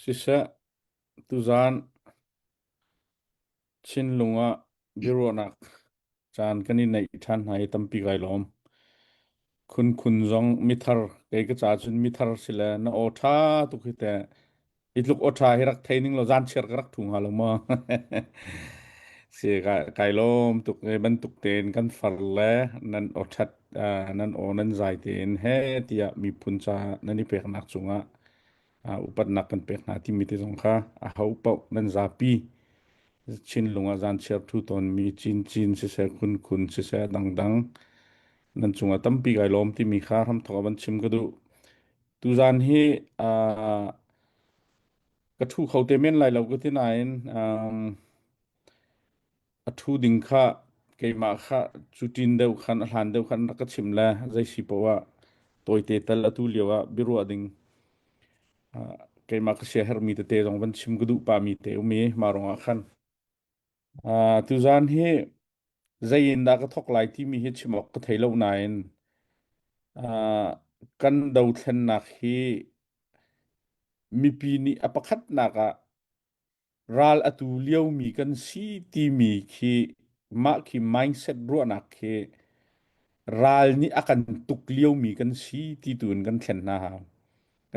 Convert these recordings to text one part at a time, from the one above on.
Siseh, tuzaan Chinlung ah biaruahnak caan kan i neih ṭhan hna i tampi kai lawm. Khunkhun zong mithar kei ka ca cun mithar si le na aw ṭha tuk hi teh. I tluk aw ṭha hi rak thei ning law zan chiar ka rak ṭhu hnga lo maw? Si kai, kai lawm tuk i bantuk tein kan far le nan aw ṭhat ah, nan aw nan zai tein he tiah miphun ca nan i peknak cungah upatnak kan pek hna timi te zong kha a ho paoh nan zapi Chinlung ah zanchiar thu tawnmi cincin siseh khunkhun siseh dangdang nan cungah tampi kai lawm timi kha hramthok ah van chim ka duh. Tuzan hi uh, ka thu kho te men lai lo ka ti nain um, a thu ding kha keimah kha cutin deuh khan a hlan deuh khan rak ka chim le zei si poah ah tawite tal atu lio ah biaruah ding uh, keimah ka sia hermi tete zong van chim ka duh pa mi te um i mah rong ah khan uh, tuzan hi zei in dah ka thok lai timi hi chim awk ka thei lo nain uh, kan dothlennak hi mipi nih a pakhatnak ah ral a tu liomi kan si timi khi mah khi mindset ruahnak khi ral nih a kan tuk liomi kan si ti tu in kan thlen hna hau.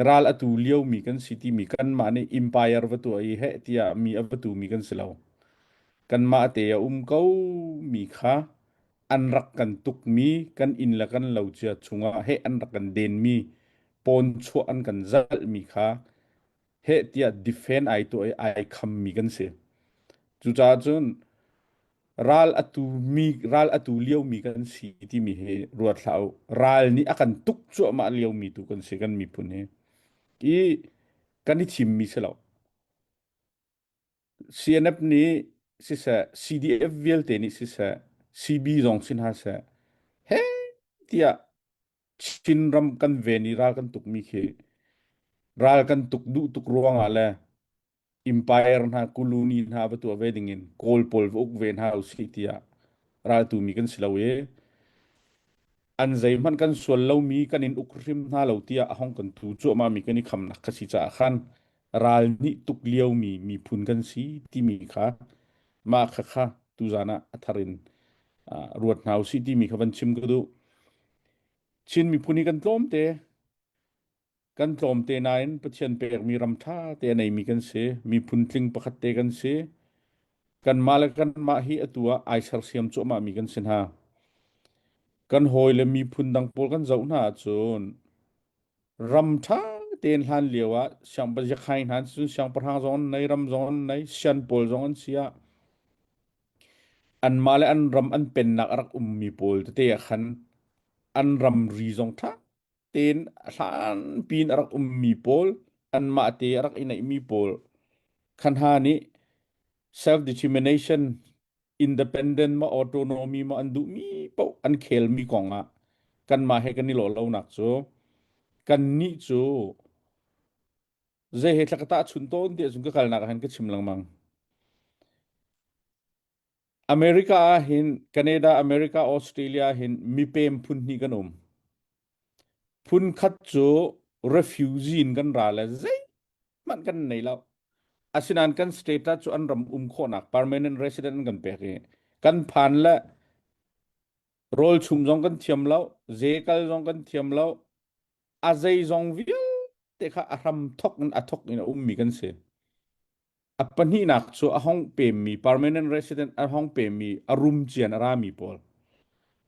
Ral a tu liomi kan si timi kanmah nih empire va tuah i heh tiah mi a va tumi kan si lo. Kanmah te a um ko mi kha an rak kan tukmi kan inn le kan lo cia chungah heh an rak kan denmi pawn chuah an kan zalhmi kha heh tiah defend ai tuah i ai khammi kan si. Cucaah cun ral a tu mi ral a tu liomi kan si timi hi ruat hlah u. Ral nih a kan tuk cuahmah liomi tu kan si kan miphun hi. I kan i thimmi si lo. CNF nih siseh, CDF vialte nih siseh, CB zong si hna seh, he tiah Chinram kan ven i ral kan tukmi khi ral kan tuk duh tuk ruangah le empire hna colony hna va tuah ve dingin Kawl pawl va uk ve hna usih tiah raltu mi kan si lo i an zeihmanh kan sual lomi kan in uk hrim hna lo tiah a hong kan tu cuahmah mi kan i khamnak kha si caah khan ral nih tuk liomi miphun kan si timi kha mah kha kha tuzan ah a thar in ruat hna usih timi kha van chim ka duh. Chin miphun hi kan tlawmte. Kan tlawmte nain Pathian pekmi ram ṭha te a neimi kan si. Miphun tling pakhat te kan si. Kanmah le kanmah hi atu ah ai sersiam cuahmahmi kan si hna. Kan hawi le miphun dang pawl kan zoh hna ahcun ram ṭha tein hlan lio ah siangpahrang hna cun siangpahrang zong an nei, ram zong an nei, sian pawl zong an si ah Anmah le an ram an pennak a rak ummi pawl tete ah khan an ramri zong ṭha tein a hlanpi in a rak ummi pawl, anmah te a rak i neihmi pawl kha hna nih self-determination, independent maw autonomy maw an duhmi paoh an khelmi kong ah kanmah he kan i lawh lonak cu kannih cu zei he thla ka tahchun tawn ti ahcun ka kalnak ah hin ka chim lengmang. America ah hin Canada, America, Australia hin mipem phun hnih kan um. Phun khat cu refugee in kan ra le zeihmanh kan nei lo. Asinain kan status cu an ram um khawhnak permanent resident an kan pek i kan phan le rawl chum zong kan thiam lo, ze kal zong kan thiam lo, a zeizong vialte kha a hram thok in a thok in a ummi kan si. A pahnihnak cu a hong pemmi permanent resident a hong pemmi a rum cian a rami pawl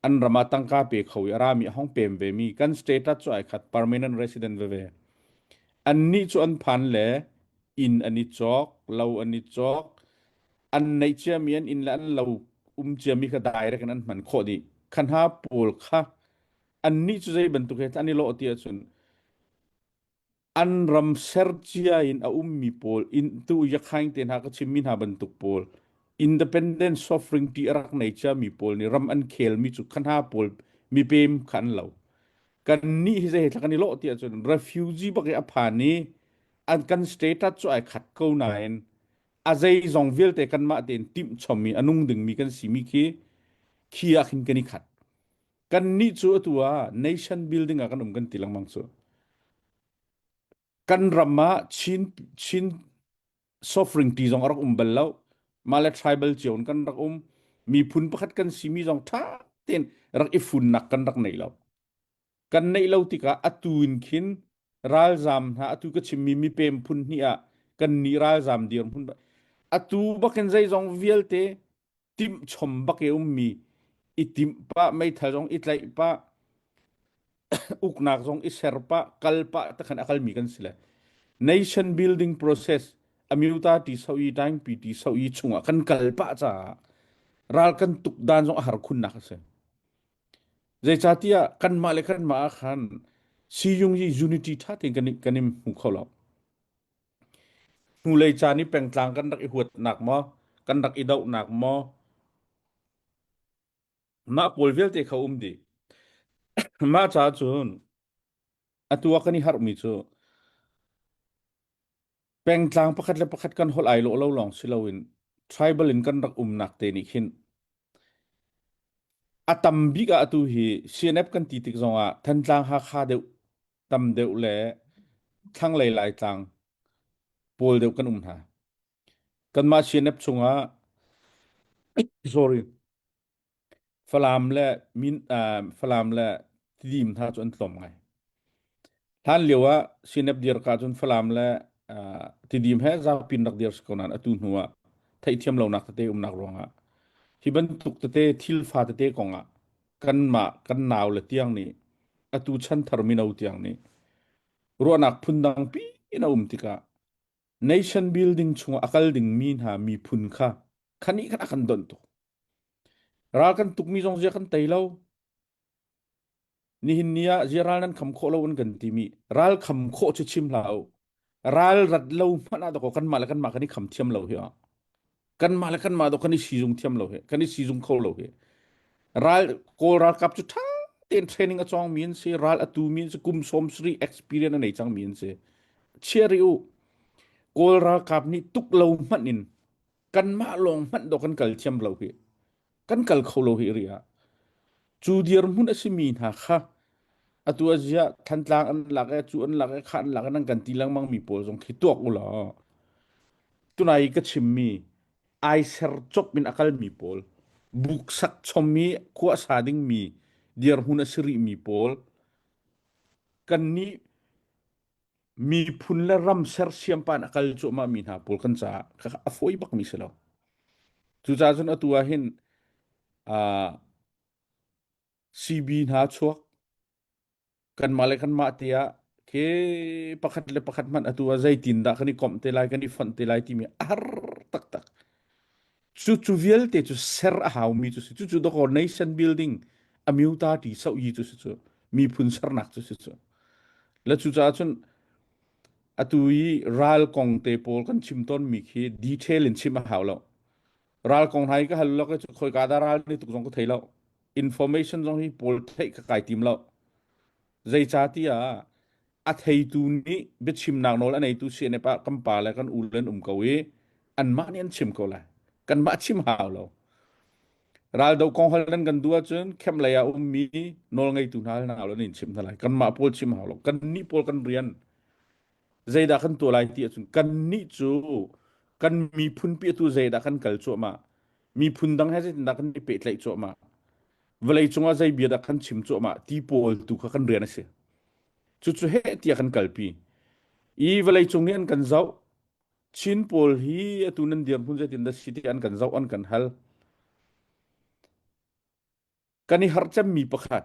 an ram ah tangka pe kho i a rami a hong pem vemi kan status cu ai khat permanent resident veve. Annih cu an phan le inn an i cawk, lo an i cawk, an neih ciami an inn le an lo um ciami kha direct in an hman khawh dih. Kha hna pawl kha annih cu zei bantuk he an i lawh ti ahcun an ram ser cia in a ummi pawl in tu yakhaing te hna ka chimmi hna bantuk pawl independent sovereignty a rak nei ciami pawl nih ram an khelmi cu kha hna pawl mipem kha an lo kannih hi zei he thla kan i lawh ti ahcun refugee bak i a phan i an kan status cu ai khat ko nain a zeizong vialte kanmah tein timhchom i a nung dingmi kan simi khi khi ah khin kan i khat Kannih cu atu ah nation building ah kan um kan ti lengmang cu. Kan ram ah Chin Chin sovereignty zong a rak um bal lo. Mah le tribal cio in kan rak um. Miphun pakhat kan simi zong ṭha tein rak i funnak kan rak nei lo. Kan neih lo tikah atu in khin ralzam hna atu ka chimmi mipem phun hnih ah kan nih ralzam dirhmun atu bakin zeizong vialte timh chom bak i ummi i timh pah meithal zong i tlaih pah uknak zong i ser pah kal pah takhan a kalmi kan si le nation building process amyuta ti so i taing pi ti so i chungah kan kal pah caah ral kan tuk dan zong a har khunnak a si. Zeicahtiah kanmah le kanmah ah khan siyung i unity ṭha tein kan i, kan i hmu kho lo. Hnulei caan i pengtlang kan rak i huatnak maw, kan rak i dohnak maw, mah pawl vialte kha um dih. Mah caah cun atu ah kan i harhmi cu pengtlang pakhat le pakhat kan holh ai lawh lo lawng si loin tribal in kan rak umnak te nih khin a tam bik ah atu hi CNF kan ti tik zongah Thantlang Hakha deuh tam deuh le thlanglei Laitlang pawl deuh kan um hna. Kanmah CNF chungah sorry Falam le min uh, Falam le Tidim hna cu an tlawm ngai. Hlan lio ah CNF dir ka cun Falam le uh, Tidim he zaupin rak dir si ko nain atu hnu ah theihthiam lonak tete umnak ruangah hi bantuk tete thil fa tete kongah kanmah kan nau le tiang nih atu chanthar mino tiang nih ruahnak phundang pi in a um tikah nation building chungah a kal dingmi hna miphun kha khani khan a kan donh tuk. Ral kan tukmi zong zia kan tei lo. Nihin ni ah zia ral nan kham khawh lo an kan timi ral kham khawh cu chim hlah u. Ral rat lo hmanh ah dakaw kanmah le kanmah kan i kham thiam lo hi ah. Kanmah le kanmah dawh kan i sizung thiam lo hi. Kan i sizung kho lo hi. Ral Kawl ralkap cu ṭha tein training a cawng mi an si, ral a tu mi an si, kum sawm sarih experience a nei cang mi an si. Chia rih u. Kawl ralkap nih tuk lo hmanh in kanmah lawng hmanh dawh kan kal thiam lo hi kan kal kho lo hi ri ah cu dirhmun a simi hna kha atu azia Thantlang an lak e cu an lak e kha an lak e nan kan ti lengmang mi pawl zong khi tuak u law tunai ka chimmi ai ser chop in a kalmi pawl buk sak chommi khua sa dingmi dirhmun a si rih mi pawl kan nih miphun le ram sersiam pa in a kal cuahmah mi hna pawl kan caah a fawi bakmi si lo. Cucaah cun atu ah hin uh, CB hna chuak kanmah le kanmah tiah ke pakhat le pakhat hmanh atu ah zeitin dah kan i komh te lai kan i fonh te lai timi a har taktak. Cu cu vialte cu ser a haumi cu si. Cucu dawkaw nation building amyuta ti soh-yi cu si cu. Miphun sernak cu si cu. Le cucaah cun atu i ral kong te pawl kan chim tawnmi khi detail in chim a hau lo. Ral kong hna hi ka hal lo cu khawika dah ral ni tuk zong ka thei lo. Information zong hi pawl theih ka kai tim lo. Zeicahtiah a theitu nih biachimnak nawl a neitu CNF ah kan pa le kan u le an um ko i anmah nih an chim ko lai. Kanmah chim hau lo. Raldo kong hal nan kan duh ahcun camp lei ah ummi nawlngeitu hna hna lo nan chim hna lai. Kanmah pawl chim hau lo. Kannih pawl kan rian zeidah kan tuah lai ti ahcun kannih cu kan miphun pi atu zeidah kan kal cuahmah. Miphun dang he zeitindah kan i pehtlaih cuahmah. Vawlei cungah zei bia dah kan chim cuahmah ti pawl tu kha kan rian a si. Cucu heh tiah kan kalpi. I vawlei cung nih an kan zoh. Chin pawl hi atu nan dirhmun zeitin dah si ti an kan zoh an kan hal. Kan i harh cemmi pakhat.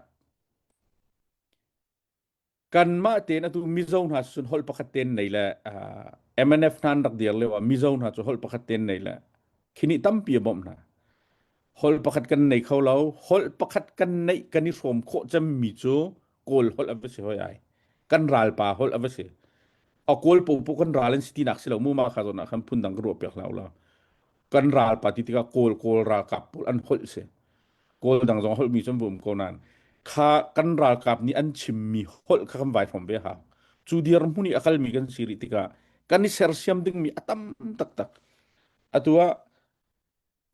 Kanmah tein atu Mizo hna cun holh pakhat tein nei le uh, MNF hna an rak dir lio ah Mizo hna cu holh pakhat tein nei le khi nih tampi a bawmh hna. Holh pakhat kan nei kho lo. Holh pakhat kan neih kan i hrawm khawh cemmi cu Kawl holh a va si hoi ai. Kan ralpa holh a va si. A Kawl popo kan ral an si tinak si lo mu ma kha zawn ah khan phundang ka ruah piak hlah ulaw. Kan ralpa ti tikah Kawl Kawl ralkap pawl an holh si. Kawl dang zong holhmi cu an va um ko nain kha kan ralkap nih an chimmi holh kha kan vai hrawm ve hau. Cu dirhmun i a kalmi kan si rih tikah kan i sersiam dingmi a tam taktak. Atu ah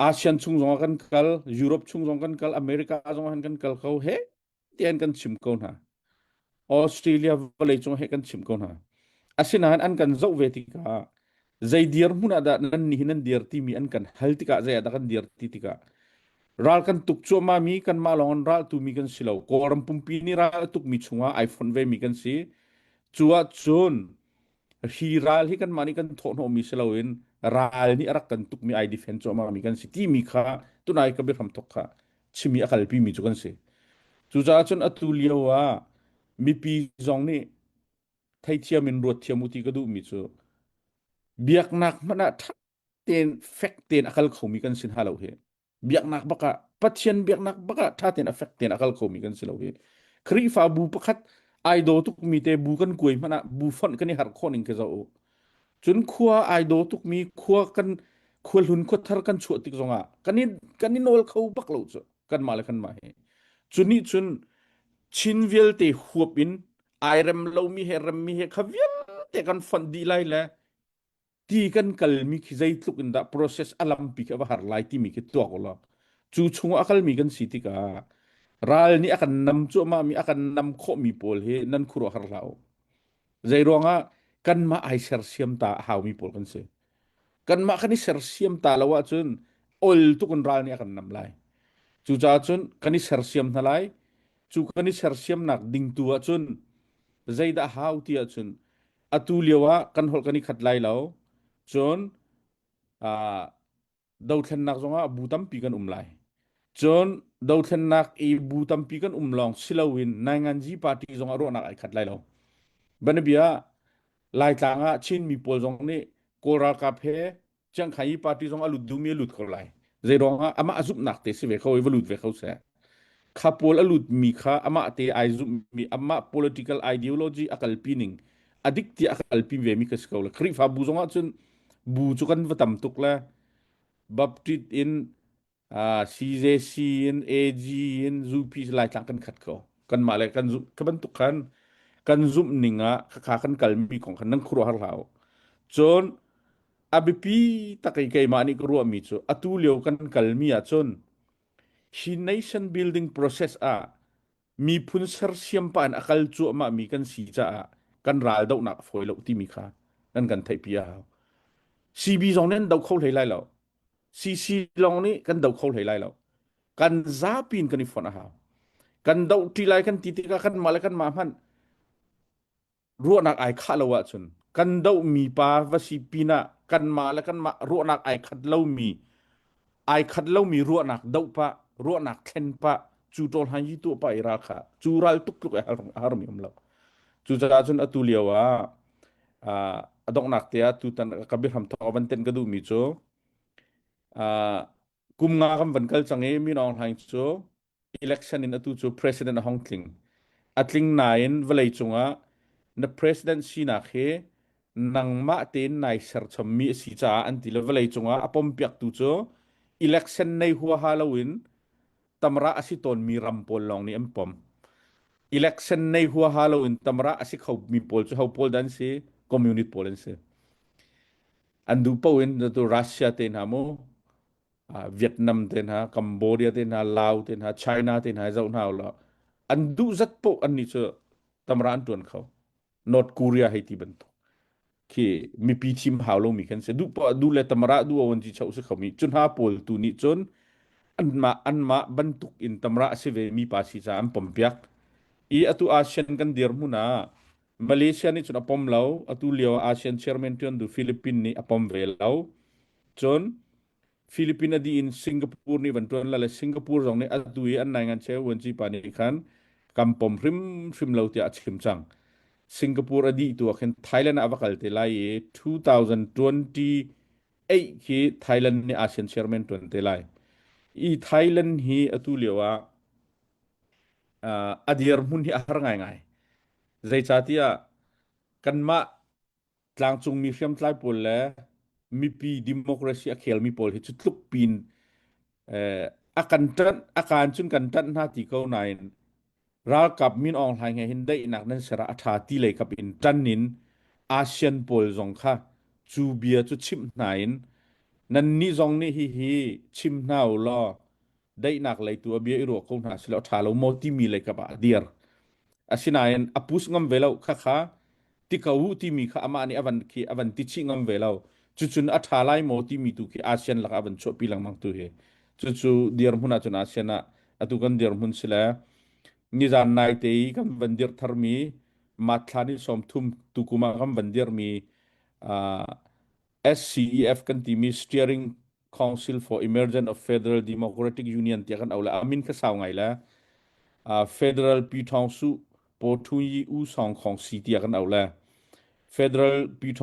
ASEAN chung zong ah kan kal, Europe chung zong kan kal, America zong ah kan kal ko he tian kan chim ko hna. Australia vawlei cung he kan chim ko hna. Asinain an kan zoh ve tikah zei dirhmun ah dah nan nih nan dir timi an kan hal tikah zei ah dah kan dir ti tikah ral kan tuk cuahmah mi kanmah lawng in ral tumi kan si lo. Kawlram pumpi nih ral a tukmi chungah ai fonh ve mi kan si. Cu ahcun hi ral hi kanmah nih kan thawhhnawhmi si loin ral nih a rak kan tukmi ai defend cuahmah mi kan si timi kha tunai ka biahram thok kha chimi a kalpi mi cu kan si. Cucaah cun atu lio ah mipi zong nih theithiam in ruat thiam u ti ka duhmi cu biaknak hmanh ah ṭha tein fek tein a kal khomi kan si hna lo hi. Biaknak bak ah Pathian biaknak bak ah ṭha tein a fek tein a kal khomi kan si lo hi. Khrihfabu pakhat ai daw tukmi te bu kan kuai hmanh ah bu fonh kan i harh khawh ning khi zoh u. Cun khua ai daw tukmi khua kan khua hlun khua thar kan chuah tik zongah kan i kan i nawl kho bak lo cu kanmah le kanmah hi. Cu nih cun Chin vialte huap in ai rem lomi he remmi he kha vialte kan fonh dih lai le ti kan kalmi khi zeitluk in dah process a lampi khi a va har lai timi khi tuak u law cu chungah a kalmi kan si tikah ral nih a kan nam cuahmah mi a kan nam khawhmi pawl hi nan khuaruah har hlah u. Zei ruangah kanmah ai sersiam ta a haumi pawl kan si. Kanmah kan i sersiam ta lo ahcun ol tuk in ral nih a kan nam lai. Cucaah cun kan i sersiam hna lai. Cu kan i sersiamnak ding tu ahcun zeidah hau ti ahcun atu lio ah kan holh kan i khat lai lo. Cun uh, dothlennak zongah bu tampi kan um lai. Cun dothlennak i bu tampi kan um lawng si loin Nainganzi party zongah ruahnak ai khat lai lo. Banabia Laitlang ah Chinmi pawl zong nih Kawl ralkap he Chiangkhai i party zong a lut duhmi a lut ko lai. Zei ruangah amah a zumhnak te si ve kho i va lut ve kho seh. Kha pawl a lutmi kha amah te ai zumhmi amah political ideology a kalpi ning a dik tiah a kalpi ve mi ka si ko le Khrihfabu zong ah cun bu cu kan va tam tuk le Baptist in uh, CJC in AG in UP Laitlang kan khat ko. Kanmah le kan zumh ka bantuk khan kan zumh ning ah khakha kan kalmi kong khan nan khuaruahhar hlah u. Cun a biapi tak i keimah nih ka ruahmi cu atu lio kan kalmi ah cun hi nation building process ah miphun sersiam pa in a kal cuahmah mi kan si caah kan ral dohnak a fawi lo timi kha nan kan theihpi a hau. CB zong nih an do kho hlei lai lo. CC lawng nih kan do kho hlei lai lo. Kan zapi in kan i fonh a hau. Kan doh ṭi lai kan ti tikah kanmah le kanmah hmanh ruahnak ai khah lo ahcun kan dohmi pa va si pinah kanmah le kanmah ruahnak ai khat lomi ai khat lomi ruahnak doh pah ruahnak thlen pah cu ṭawl han yi tuah pah i ral kha cu ral tuk tluk i a harmi um lo. Cucaah cun atu lio ah a donghnak te ah tutan ka biahram thawk van ten ka duhmi cu kum nga kan van kal cang i Min Aung Hlaing cu election in atu cu president a hong tling. A tling nain vawlei cungah na president sinak hi nangmah tein nai serchommi a si caah an ti le vawlei cungah a pompiaktu cu election nei huaha loin tamra a si tawnmi ram pawl lawng nih an pom. Election nei huaha loin tamra a si khomi pawl cu ho pawl dah an si? Communist pawl an si. An duh paoh in tu Russia te hna mu, Vietnam te hna, Cambodia te hna, Lao te hna, China te hna zoh hna ulaw an duh zat paoh annih cu tamra an ṭuan kho. North Korea hei ti bantuk khi mipi thim hau lomi kan si. Duh poah duh le tamra duh awan ci chau si khomi cu hna pawl tu nih cun anmah anmah bantuk in tamra a si ve mi pa si caah an pompiak. I atu ASEAN kan dirhmun ah Malaysia nih cun a pom lo. Atu lio ASEAN chairman ṭuan du Philippines nih a pom ve lo. Cun Philippines a dih in Singapore nih van ṭuan la le Singapore zong nih atu i an nai ngan cheu vuanci pa nih khan kan pom hrimhrim lo tiah a chim cang. Singapore a dih tu ah khin Thailand ah a va kal te lai i 2028 khi Thailand nih ASEAN chairman ṭuan te lai. I Thailand hi atu lio ah uh, a dirhmun hi a har ngaingai. Zeicahtiah kanmah tlangcungmi hriamtlai pawl le mipi democracy a khelmi pawl hi cu tluk pin eh, a kan ṭanh a kaan cun kan ṭanh hna ti ko nain ralkap Min Aung Hlaing he hin daihnak nan ser ah a ṭha ti lei kap in ṭan in ASEAN pawl zong kha cu bia cu chimh hna in nannih zong nih hihi chim hna u law daihnak lei tu a bia i ruah ko hna silo a ṭha lo maw timi lei kap ah a dir. Asinain a push ngam ve lo khakha. Ti ko u timi kha amah nih a van khi a van ti chih ngam ve lo. Cucun a ṭha lai maw timi tu khi ASEAN lakah a van chuahpi lengmang tu hi. Cucu dirhmun ahcun ASEAN ah atu kan dirhmun si le nizan naite i kan van dirh tharmi Matthla ni 30 tukum ah kan van dirhmi uh, SCEF kan timi Steering Council for Emergence of Federal Democratic Union tiah kan auh le a min kha sau ngai le uh, Federal Pyi Po Thun Yi U Song Khong Si tiah kan auh le Federal Pyi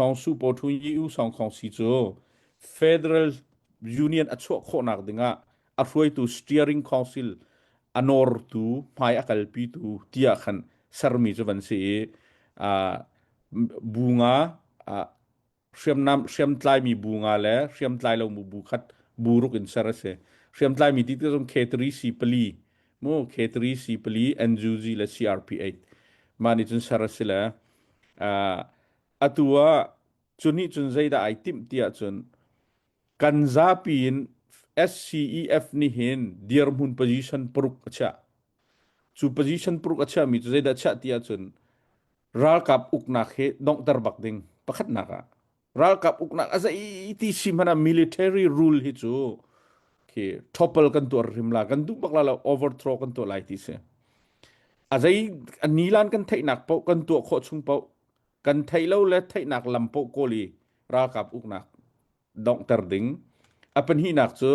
Po Thun Yi U Song Khong Si cu Federal Union a chuah khawhnak dingah a hruaitu Steering Council a nawrtu hmai a kalpitu tiah khan sermi cu van si i uh, bu nga uh, hriamnam hriamtlaimi bu nga le hriamtlai lo mu bu khat bu ruk in ser a si. Hriamtlaimi ti tik zong K3 C pali mu K3 C pali NUG le CRP8 mah nih cun ser a si le uh, atu ah cu nih cun zeidah ai timh ti ahcun kan zapi in SCEF nih hin dirhmun position paruk a chiah. Cu position paruk a chiahmi cu zeidah a chiah ti ahcun ralkap uknak hi donghter bak ding pakhatnak ah ralkap uknak a zei ti si hmanh ah military rule hi cu khi topple kan tuar hrim la kan duh bak la lo overthrow kan tuah lai ti si a zei a nilan kan theihnak paoh kan tuah khawh chung paoh kan theih lo le theihnak lam paoh kawl i ralkap uknak donghter ding a pahnihnak cu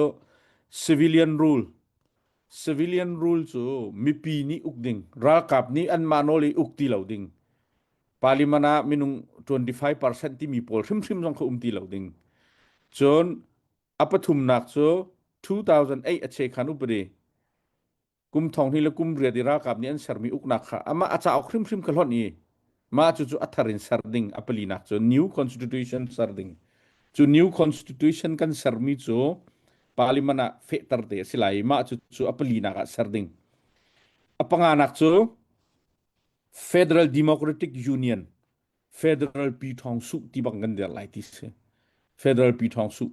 civilian rule Civilian rule cu mipi nih uk ding, ralkap nih anmah nawl i uk ti lo ding. Parliament ah minung 25% timi pawl hrimhrim zong kha um ti lo ding. Cun a pathumnak cu 2008 a chekhan upadi kum thong hnih le kum riat i ralkap nih an sermi uknak kha amah a cauk hrimhrim kha hlonh i mah cucu a thar in ser ding a palinak cu new constitution ser ding. Cu new constitution kan sermi cu parliament ah fehter te a si lai i mah cu cu a palinak ah ser ding. A panganak cu Federal Democratic Union Federal Pi Thawng Suh ti bang kan dir lai ti si. Federal Pi Thawng Suh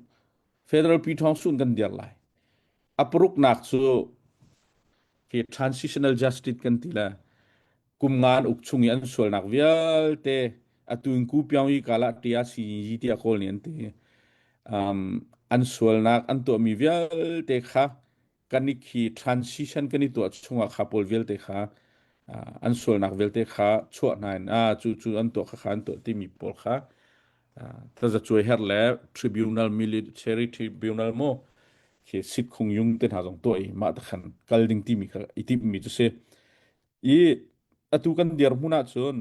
Federal Pi Thawng Suh kan dir lai. A paruknak cu hi transitional justice kan ti le kum nga an uk chung i an sualnak vialte atu in ku piang i kala tia si yi tiah kawl nih an ti. Um, an sualnak an tuahmi vialte kha kan i khi transition kan i tuah chungah kha pawl vialte kha uh, an sualnak vialte kha chuah hna in ah cu cu an tuah kha kha an tuah timi pawl kha uh, tazacuai her le tribunal military tribunal mo khi sit khung yung te hna zong tuah i mah ta khan kal ding timi kha i timmi cu si i atu kan dirhmun ahcun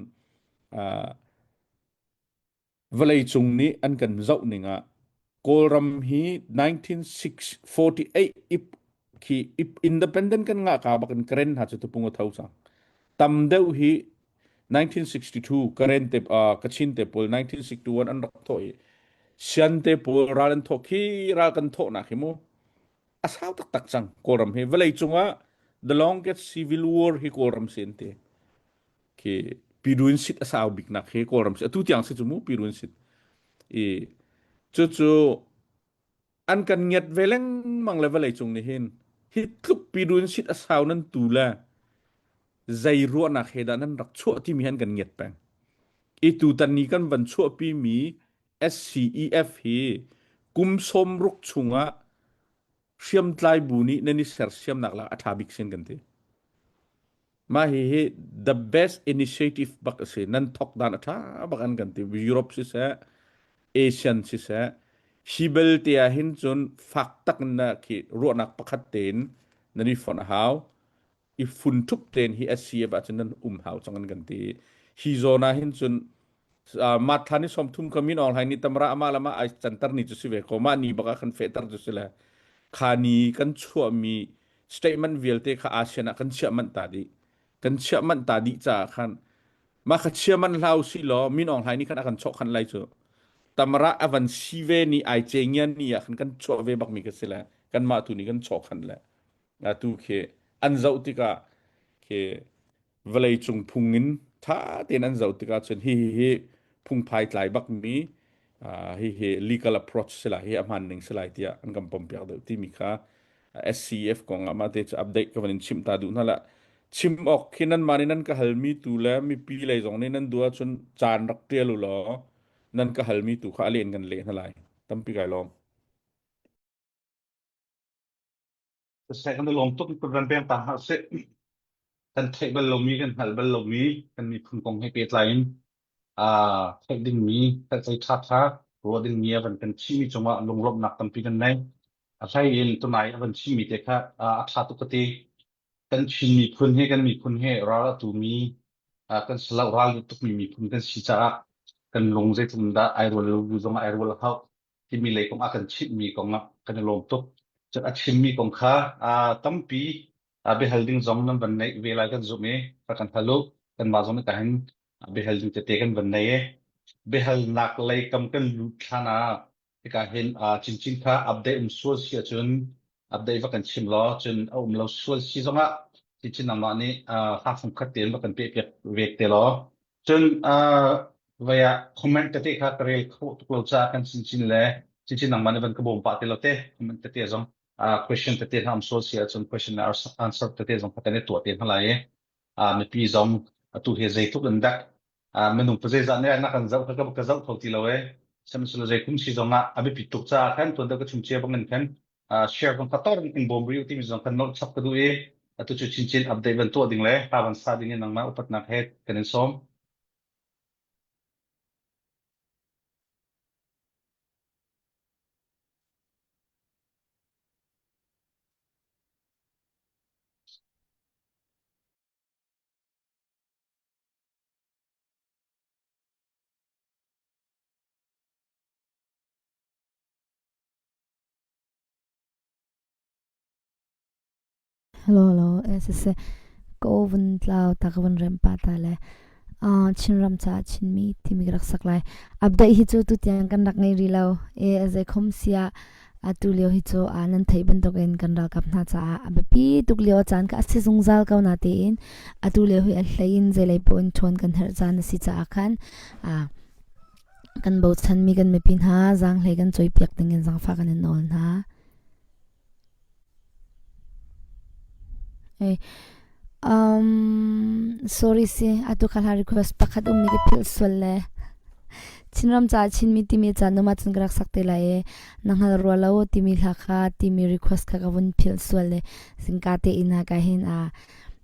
uh, vawleicung nih an kan zoh ning ah Kawlram hi 1948 ip khi independent kan ngah ka bak in Karen hna cu tupung a tho cang. Tam deuh hi 1962 Karen te uh, Kachin te pawl 1961 an rak thawh i Sian te pawl ral an thawh khi ral kan thawhnak hi mu a sau taktak cang Kawlram hi vawlei cungah the longest civil war hi Kawlram si an ti. Khi Pirun sit a sau biknak hi Kawlram si atu tiang si cu mu Pirun sit i cucu an kan ngiat ve lengmang le vawlei cung nih hin hi tluk Pirun sit a sau nan tu le zei ruahnak he dah nan rak chuah timi hi an kan ngiat peng i tutan ni kan van chuahpi mi SCEF hi kum 60 chungah hriamtlai bu nih nan i sersiamnak lak a ṭha bik sin kan ti. Mah hihi the best initiative bak a si. Nan thok dan a ṭha bak an kan ti. Europe siseh, Asian siseh, hi belte ah hin cun fak tak in na khi ruahnak pakhat tein nan i fonh a hau. I fun ṭhup tein hi SCF ahcun nan um hau cang an kan ti. Hi zawn ah hin cun uh, Martha ni 30 ka min Aung Hlaing nih tamra amah le amah ai canter ni cu si ve ko. Mah ni bak ah kan fehter cu si le kha ni kan chuahmi statement vialte kha ASEAN ah kan chiah manh ta dih. Kan chiah manh ta dih caah khan mah kha chia man hlau si law Min Aung Hlaing nih khan a kan chawh khan lai cu. Tamra a van si ve ni ai ce ngian ni ah khan kan chuah ve bak mi ka si le kanmah tu nih kan chawh khan le atu khi an zoh tikah khi vawleicung phung in ṭha tein an zoh tikah cun hi hi hi phungphai tlai bakmi hi hi legal approach si lai hi a hmaan ning si lai tiah an kan pompiak deuh timi kha SCF kong ah mah te cu update ka van in chimh ta duh hna la. Chim awk khi nanmah nih nan ka halmi tu le mipi lei zong nih nan duh ahcun caan rak ṭial u law nan ka halmi tu kha a leh in kan leh hna lai. Tampi kai lawm. Siseh kan i lawm tuk kan peng ta hna sih. Kan theih bal lomi kan hngalh bal lomi kan miphun kong he pehtlai in theih dingmi theih ṭha ṭha ruah dingmi a van kan chimmi cungah lunglawmhnak tampi kan nei. A hlei in tunai a van chimmi te kha a ṭha tuk ka ti. Kan Chin miphun hi kan miphun hi ral a tumi kan si lo ral tukmi miphun kan si caah kan lung zeitluk dah ai rual lo bu zong ai rual a hau timi lei kong a kan chimhmi kong ah kan i lawm tuk. Cun a chimmi kong kha tampi biahal ding zong nan van neih ve lai kan zumh i rak kan hal u. Kanmah zong nih tahin biahal ding tete kan van nei i biahalnak lei kam kan lut hlan ah hika hin chinchin kha update um sual si ahcun update va kan chim law cun a um lo sual si zongah chinchin nangmah nih hla fungkhat tein va kan peh piak ve te law cun vai ah comment tete kha ka rel kho tuk lo caah kan chinchin le chinchin nangmah nih van ka bawm pah te lo te comment tete zong question tete hna um sual si ahcun question le answer tete zong kha kan i tuah te hna lai i mipi zong atu hi zeitluk in dak minung pa zeizah nih na kan zoh kha ka zoh kho ti lo e sihmanhsehlaw zei kum si zong ah a biapit tuk caah khan tuan deuh ka chim cia bangin khan share kong kha tor in bawm riu timi zong kan nolh chap ka duh i atu cu chinchin update van tuah ding le hla van sa ding in nangmah upatnak he kan in sawm. Hello, hello. Siseh, ka aw vun tlau ta ka vun rem pah ta le Chinram caah Chinmi timi ka rak sak lai. Update hi cu tutiang kan rak ngei rih lo. E a zeikhom siah atu lio hi cu nan theih bantukin kan ralkap hna caah a biapi tuk lio a caan kha a si zungzal ko na tein atu lio hi a hlei in zeilei paoh in ṭhawn kan herh caan a si caah khan kan bochanmi kan mipi hna zaanghlei kan cawipiak dingin zaangfah kan in nawl hna. Hey, sorry si, atu kha hla request pakhat ummi ka philh sual le. Chinram caah Chinmi timi ca numa cun ka rak sak te lai i na hngal rua lo timi hla kha timi request kha ka vun philh sual le zingka te inn ah ka hin a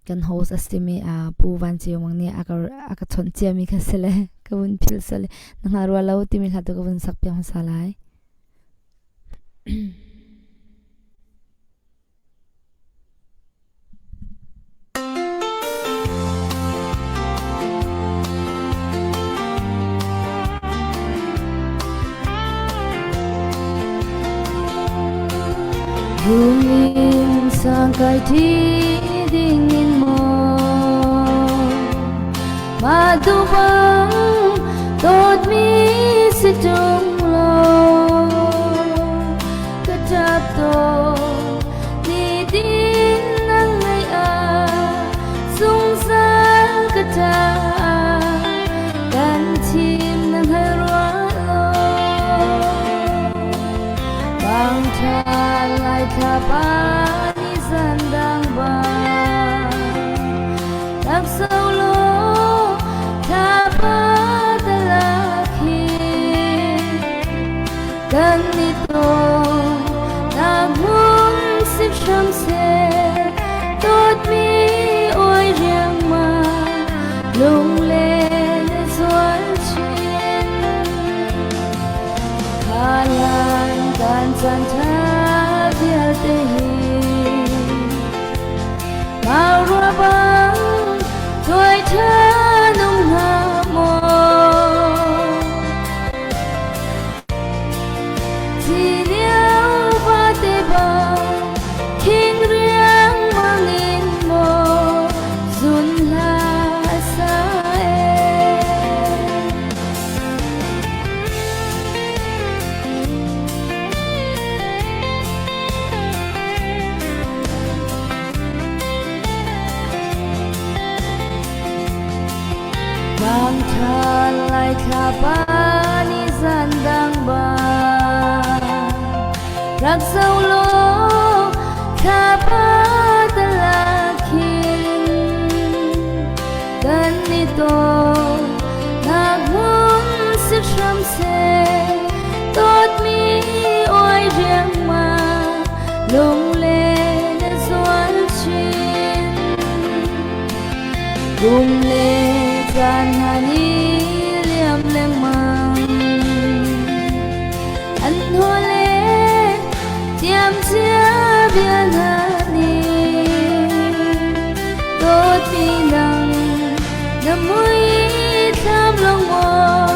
kan host a simi a Pu Van Ceu Mang nih a ka a ka chawnh ciami kha si le ka vun philh sual le na hngal rua lo timi hla tu ka vun sak piak hmasa lai. Rungin sangkai thi dingin maw Madubang dawtmi si ṭung lo ka ṭap tawn nitin nang ngaih ah zungzal ka ṭah kan thim na hngal rua lo bang ṭha lai thla pa ni zan dang bang lam solo thla pa talakhi kan ni tong na hmun sip hram seh dawtmi oi riangmang lunglen a zual chin khalan kan caan ṭha vialte hi Mau rua bang tuai ṭha nung hnga maw Chi lio vate bang khing riangmang in maw zun hla sa e. Vangṭha lai thlapa ni zan dang bang rak zo law thlapa talak hin. bia hna nih dawtmi nang na mui thlam lawng maw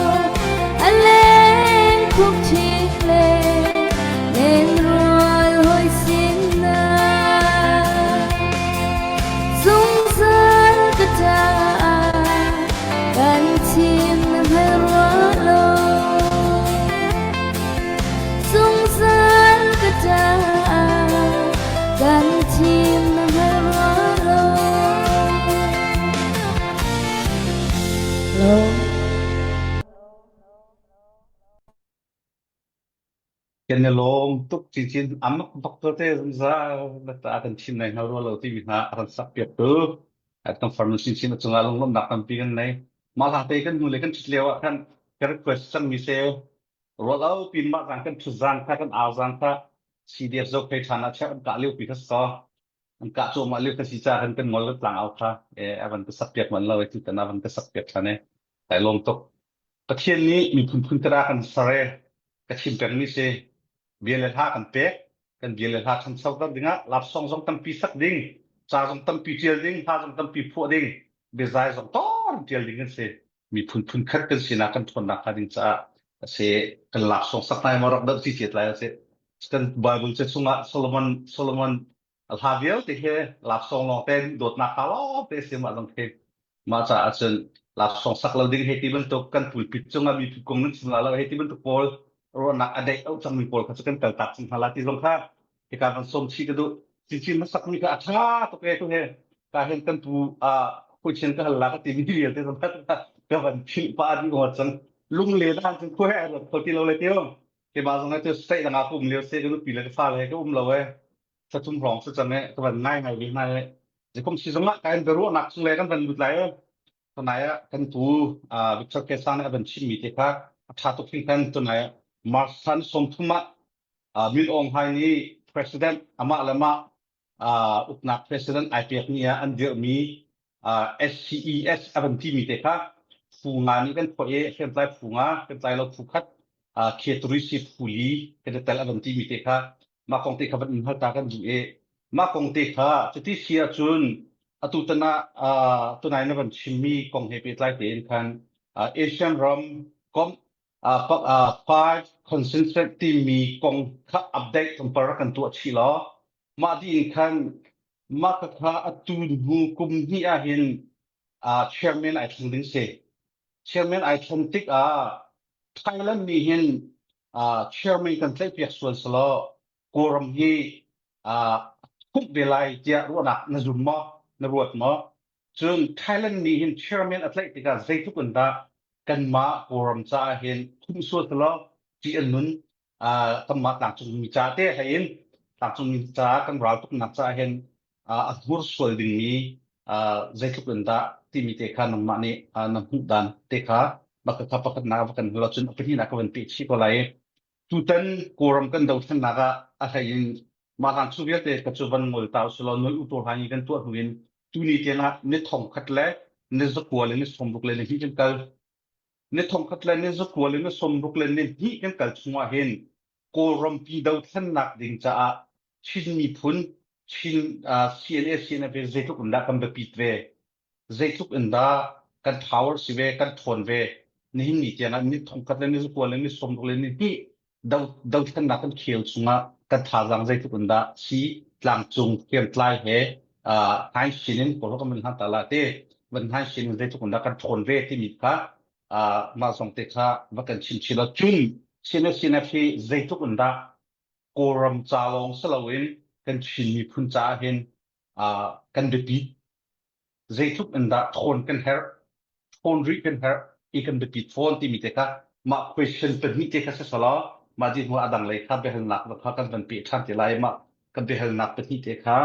a leng khuk chin le len rual hoi sin na zungzal ka caah kan chim na hngal rua lo zungzal ka caah kan chim na hngal rua lo. Hello. Kan i lawm tuk cincin amak bak ko te zungzal na ta kan chim nai hngal rua lo timi hna a kan sak piak tu kan farnu chinchin a cungah lunglawmhnak tampi kan nei mah hla te kan hnu le kan ṭhut lio ah khan ka request cangmi se rual au pin mah zang kan ṭhut zang kha kan au zang kha CDF zo phei ṭhan ah chek an kah lio pi kha so an kah cuahmah lio kha si ca kan kan ngol kan tlang au kha e avan ka sak piak man lo e tu tan avan ka sak piak ṭhan e kai lawm tuk Pathian nih miphun phun khat ah kan ser i ka chim pengmi si. Bia le hla kan pek. Kan bia le hla ṭhanchoter dingah lapsawng zong tampi sak ding, ca zong tampi ṭial ding, hla zong tampi phuah ding, biazai zong tawn ṭial ding kan si. Miphun phun khat kan sinak kan ṭhawnnak hnga ding caah a si. Kan laksawng sak hna i maw rak doh cici lai a si. Kan Bible ca chungah Solomon Solomon A hla vialte hi laksawng lawngte dawtnak hla lawngte si mah zong khi mah caah cun laksawng sak lo ding hei ti bantuk kan pulpit cungah mi kong nan chim la lo hei ti bantuk pawl ruahnak a deih auh cangmi pawl kha cu kan kaltak cang hna la ti zong kha hika van sawm chih ka duh cincin hmasak mi kha a ṭha tuk e tu he ka hen kan pu a khuichian ka hal la ka ti mi vialte zong kha ka van philh pa dih ngawt cang lungle dan cun khuai ai ruat kho ti lo le tio ke ba zong cu state dang ah ka um lio se ka nupi le ka fale he ka um lo e Thlathum hrawng si cang e ka van ngai ngai ve hna e. Zikum si zong ah ka in biaruahnak chung le kan van lut lai e. Tunai ah kan pu Victor Kesa nih a van chimmi te kha a ṭha tuk hringhran tunai ah March thla ni 30 ah Min Aung Hlaing nih president amah le mah uknak president ai pek ni ah an dirhmi SCES a van timi te kha phu nga nih kan phoih i hriamtlai phu nga hriamtlai lo phu khat Khetrisi phu li kan i tel a van timi te kha mah kong te kha van in hal ta kan duh i mah kong te kha cuti si ahcun atu tan ah tunai na van chimmi kong he pehtlai tein khan Asian ram komh five consensus timi kong kha update tlawmpal rak kan tuah chih law mah dih in khan mah kha atu hnu kum hnih ah hin chairman ai thleng ding si. Chairman ai thlen tik ah Thailand nih hin chairman kan tlaihpiak sual selaw Kawlram hi khumh ve lai tiah ruahnak na zum maw? Na ruat maw? Cun Thailand nih hin chairman a tlaih tikah zeitluk in dah kanmah Kawlram caah hin khumh sual selaw ṭih an nun kanmah tlangcungmi ca te hlei in tlangcungmi caah kan raltuknak caah hin a hnursual dingmi zeitluk in dah timi te kha nangmah nih na hmuh dan te kha bak kha pakhatnak va kan hal cun a pahnihnak ka van peh chih ko lai. Tutan Kawlram kan dothlennak ah a hlei in mah hlan chung vialte ka cu van ngol ta usulaw noi u tur hlan i kan tuah hnu in tuni tiang ah ni thong khat le ni zakua le ni sawmruk le ni hnih kan kal. Ni thongkhat le ni zakua le ni sawmruk le ni hnih kan kal chung ah hin Kawlrampi dothlennak ding caah Chin miphun Chin uh, CNA CNF zeitluk in dah kan biapit ve zeitluk in dah kan power si ve kan thawn ve nihin ni tiang ah ni thongkhat le ni zakua le ni sawmruk le ni hnih do dothlennak kan khel chungah kan thazaang zeitluk in dah si tlangcung hriamtlai he uh, hai sin in kawlro kan van hlan ta la te van hai sin in zeitluk in dah kan ṭhawn ve timi kha uh, mah zong te kha va kan chim chih lo cun CNF CNF hi zeitluk in dah Kawlram ca lawng si loin kan Chin miphun caah hin uh, kan biapi zeitluk in dah ṭhawn kan herh, ṭhawn rih kan herh i kan biapit fawn timi te kha mah question pahnih te kha si selaw mah di hnu a dang lei kha biahalnak kha kan van peh ṭhan te lai mah kan biahalnak pahnih te kha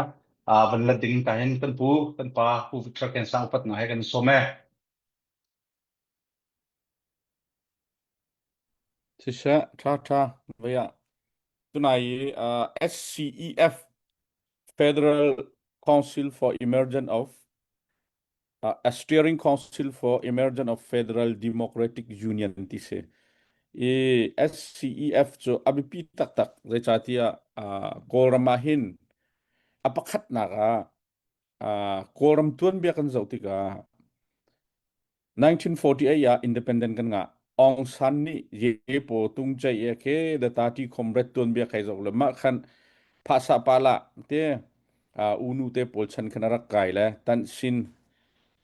van let ding ta hin kan pu kan pa Pu Victor Kensang upatnak he kan sawm e. Siseh, ṭha ṭha. Vei ah tunai i uh, SCEF Federal Council for Emergence of uh, a Steering Council for Emergence of Federal Democratic Union ti si. I SCEF cu a biapi taktak zeicahtiah uh, Kawlram ah hin. A pakhatnak ah uh, Kawlram tuanbia kan zoh tikah 1948 ah independent kan ngah. Aung San nih ye po tung chai e ke the tati comrade tuanbia kai zoh le mah khan phasa pala te uh, unu te pawl chan khan a rak kai le tan sin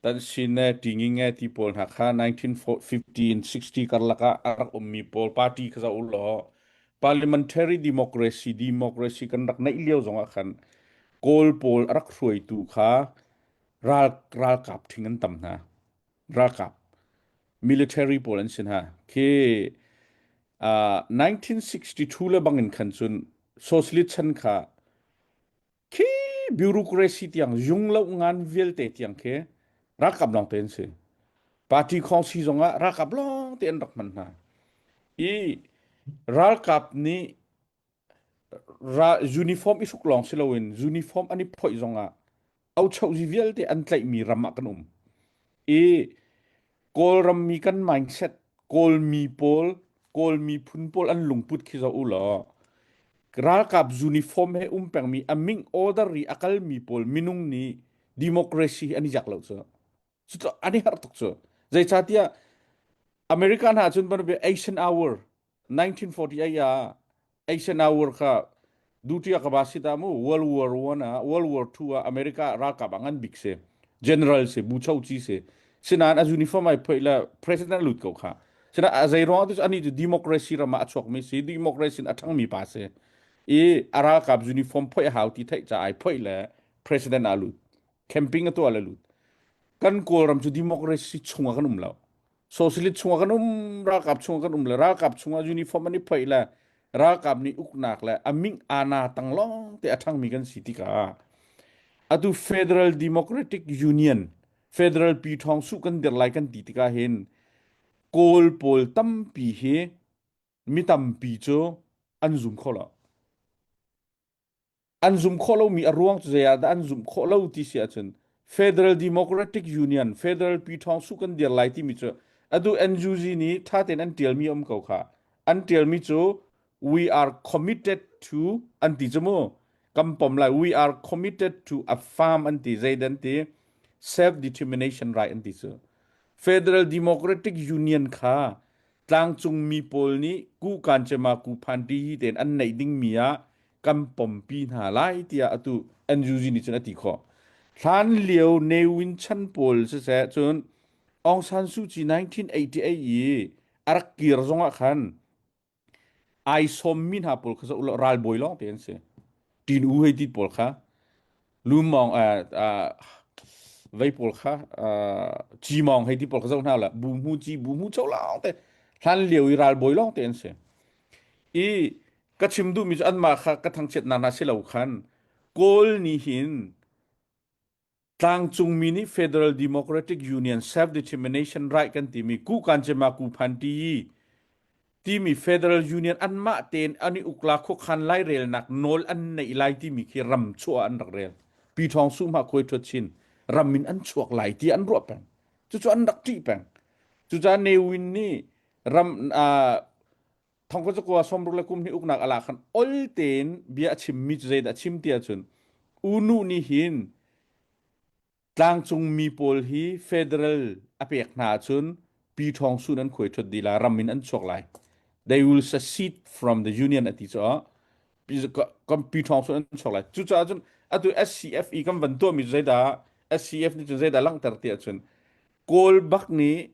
tan sin ne tinging e ti pawl hna kha 1950 in 60 karlak ah a rak ummi pawl party kha zoh law parliamentary democracy democracy kan rak neih lio zong ah khan Kawl pawl a rak hruaitu kha ral ralkap thing an tam hna ralkap military pawl an sin ha khi uh, 1962 le bangin khan cun socialist chan kha khi bureaucracy tiang yung lo ngan vialte tiang khi ralkap lawng te an si party khawngsi zongah ralkap lawng te an rak hman hna i ralkap nih ra uniform i hruk lawng si loin uniform an i phoih zongah auchozi vialte an tlaihmi ram ah kan um i Kawlram mi kan mindset Kawlmi pawl Kawl miphun pawl an lungput khi zoh u law ralkap uniform he um pengmi a ming order i a kalmi pawl minung nih democracy hi an i jak lo cu cu an i harh tuk cu zeicahtiah America hna cun ban Eisenhower 1948 ah Eisenhower kha duty a ka ba si ta mu World War One ah World War Two ah America ralkap ah ngan bik si general si bu cho chi si sinain a uniform ai phoi la president lut ko kha sina a zei ruang tu ani tu democracy ram ah a chuak mi si democracy a thang mi pa si i a ralkap uniform phoi hau ti theih cha ai phoi le president a lut camping a tuah le lut kan kawlram cu democracy chungah kan um lo socialist chungah kan um ralkap chungah kan um le ralkap chungah uniform an i phoih le ralkap nih uknak le a ming ana tang lawng te a ṭhangmi kan si tikah atu Federal Democratic Union Federal Pi Thawng Su kan dir lai kan ti tikah hin Kawl pawl tampi hi mi tampi cu an zum kho lo. An zum khawh lomi a ruang cu zei ah dah an zumh khawh lo ti si ahcun Federal Democratic Union, Federal Pi Thawng Su kan dir lai timi cu atu NUG nih ṭha tein an ṭialmi a um ko kha. An ṭialmi cu we are committed to an ti cu mu. Kan pom lai. We are committed to a farm an ti. Zeidan ti? Self determination right an ti cu. Federal Democratic Union kha tlangcungmi pawl nih ku kancema ku phanti hi tein an neih dingmi ah kan pompi hna lai tiah atu NUG nih cun a ti khawh. Hlan lio Ne Win chan pawl siseh cun Aung San Suu Kyi 1988 i a rak kir zongah khan ai sawmmi hna pawl kha zoh ulaw ralbawi lawng te an si. Tin U hei ti pawl kha lumawng vei pawl kha cimawng hei ti pawl kha zoh hna la bu mu ci bu mu cho lawng te hlan lio i ralbawi lawng te an si. I ka chim duhmi cu anmah kha ka thangchiatnak hna si lo khan Kawl nih hin Tlangcungmi nih Federal Democratic Union Self-Determination Right kan timi ku kancema ku phanti timi Federal Union anmah tein an i ukla khuakhan lairelnak nawl an neih lai timi khi ram chuah an rak rel. Pi Thawng Su hma khuai thuat chin ram in an chuak lai ti an ruah peng. Cucu an rak ṭih peng. Cucaah Ne Win nih ram uh, thongkua cakua sawmruk le kum hnih uknak a lak khan ol tein bia a chimmi cu zeidah a chim ti ahcun U Nu nih hin tlangcung mi pawl hi federal a pek hna ahcun Pi Thawng Sun an khuai ṭhut dih lai ram in an chuak lai they will secede from the union a ti cu Pi Thawng Sun an chuak lai cucaah cun atu SCFE kan van tuahmi cu zeidah SCF nih cun zeidah langhter ti ahcun Kawl bak nih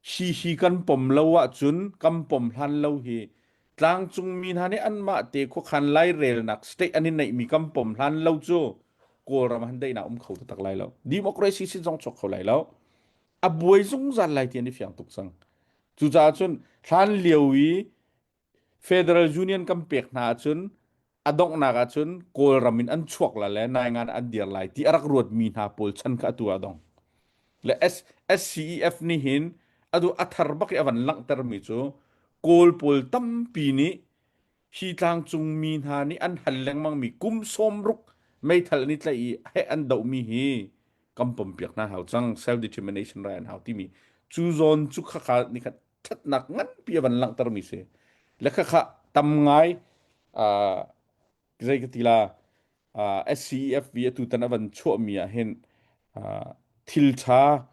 Hi hi kan pom lo ahcun kan pom hlan lo hi tlangcungmi hna nih anmah te khuakhan lairelnak state an i neihmi kan pom hlan lo cu Kawlram han daihnak um kho taktak lai lo. Democracy sin zong chuak kho lai lo. A buai zungzal lai ti an i fiang tuk cang. Cucaah cun hlan lio i Federal Union kan pek hna ahcun a donghnak ahcun Kawlram in an chuak la le naingan an dir lai ti a rak ruatmi hna pawl chan kha atu ah dong. Le SCEF nih hin atu a thar bak i a van langhtermi cu Kawl pawl tampi nih hi tlangcung mi hna nih an hal lengmangmi kum 60 meithal an i tlaih i heh an dohmi hi kan pompiak hna hau cang self determination right an hau timi cu zawn cu khakha ni khat ṭhatnak nganpi a van langhtermi si le khakha tam ngai uh, zei ka ti la. SCEFV atu tan a van chuahmi ah hin thil ṭha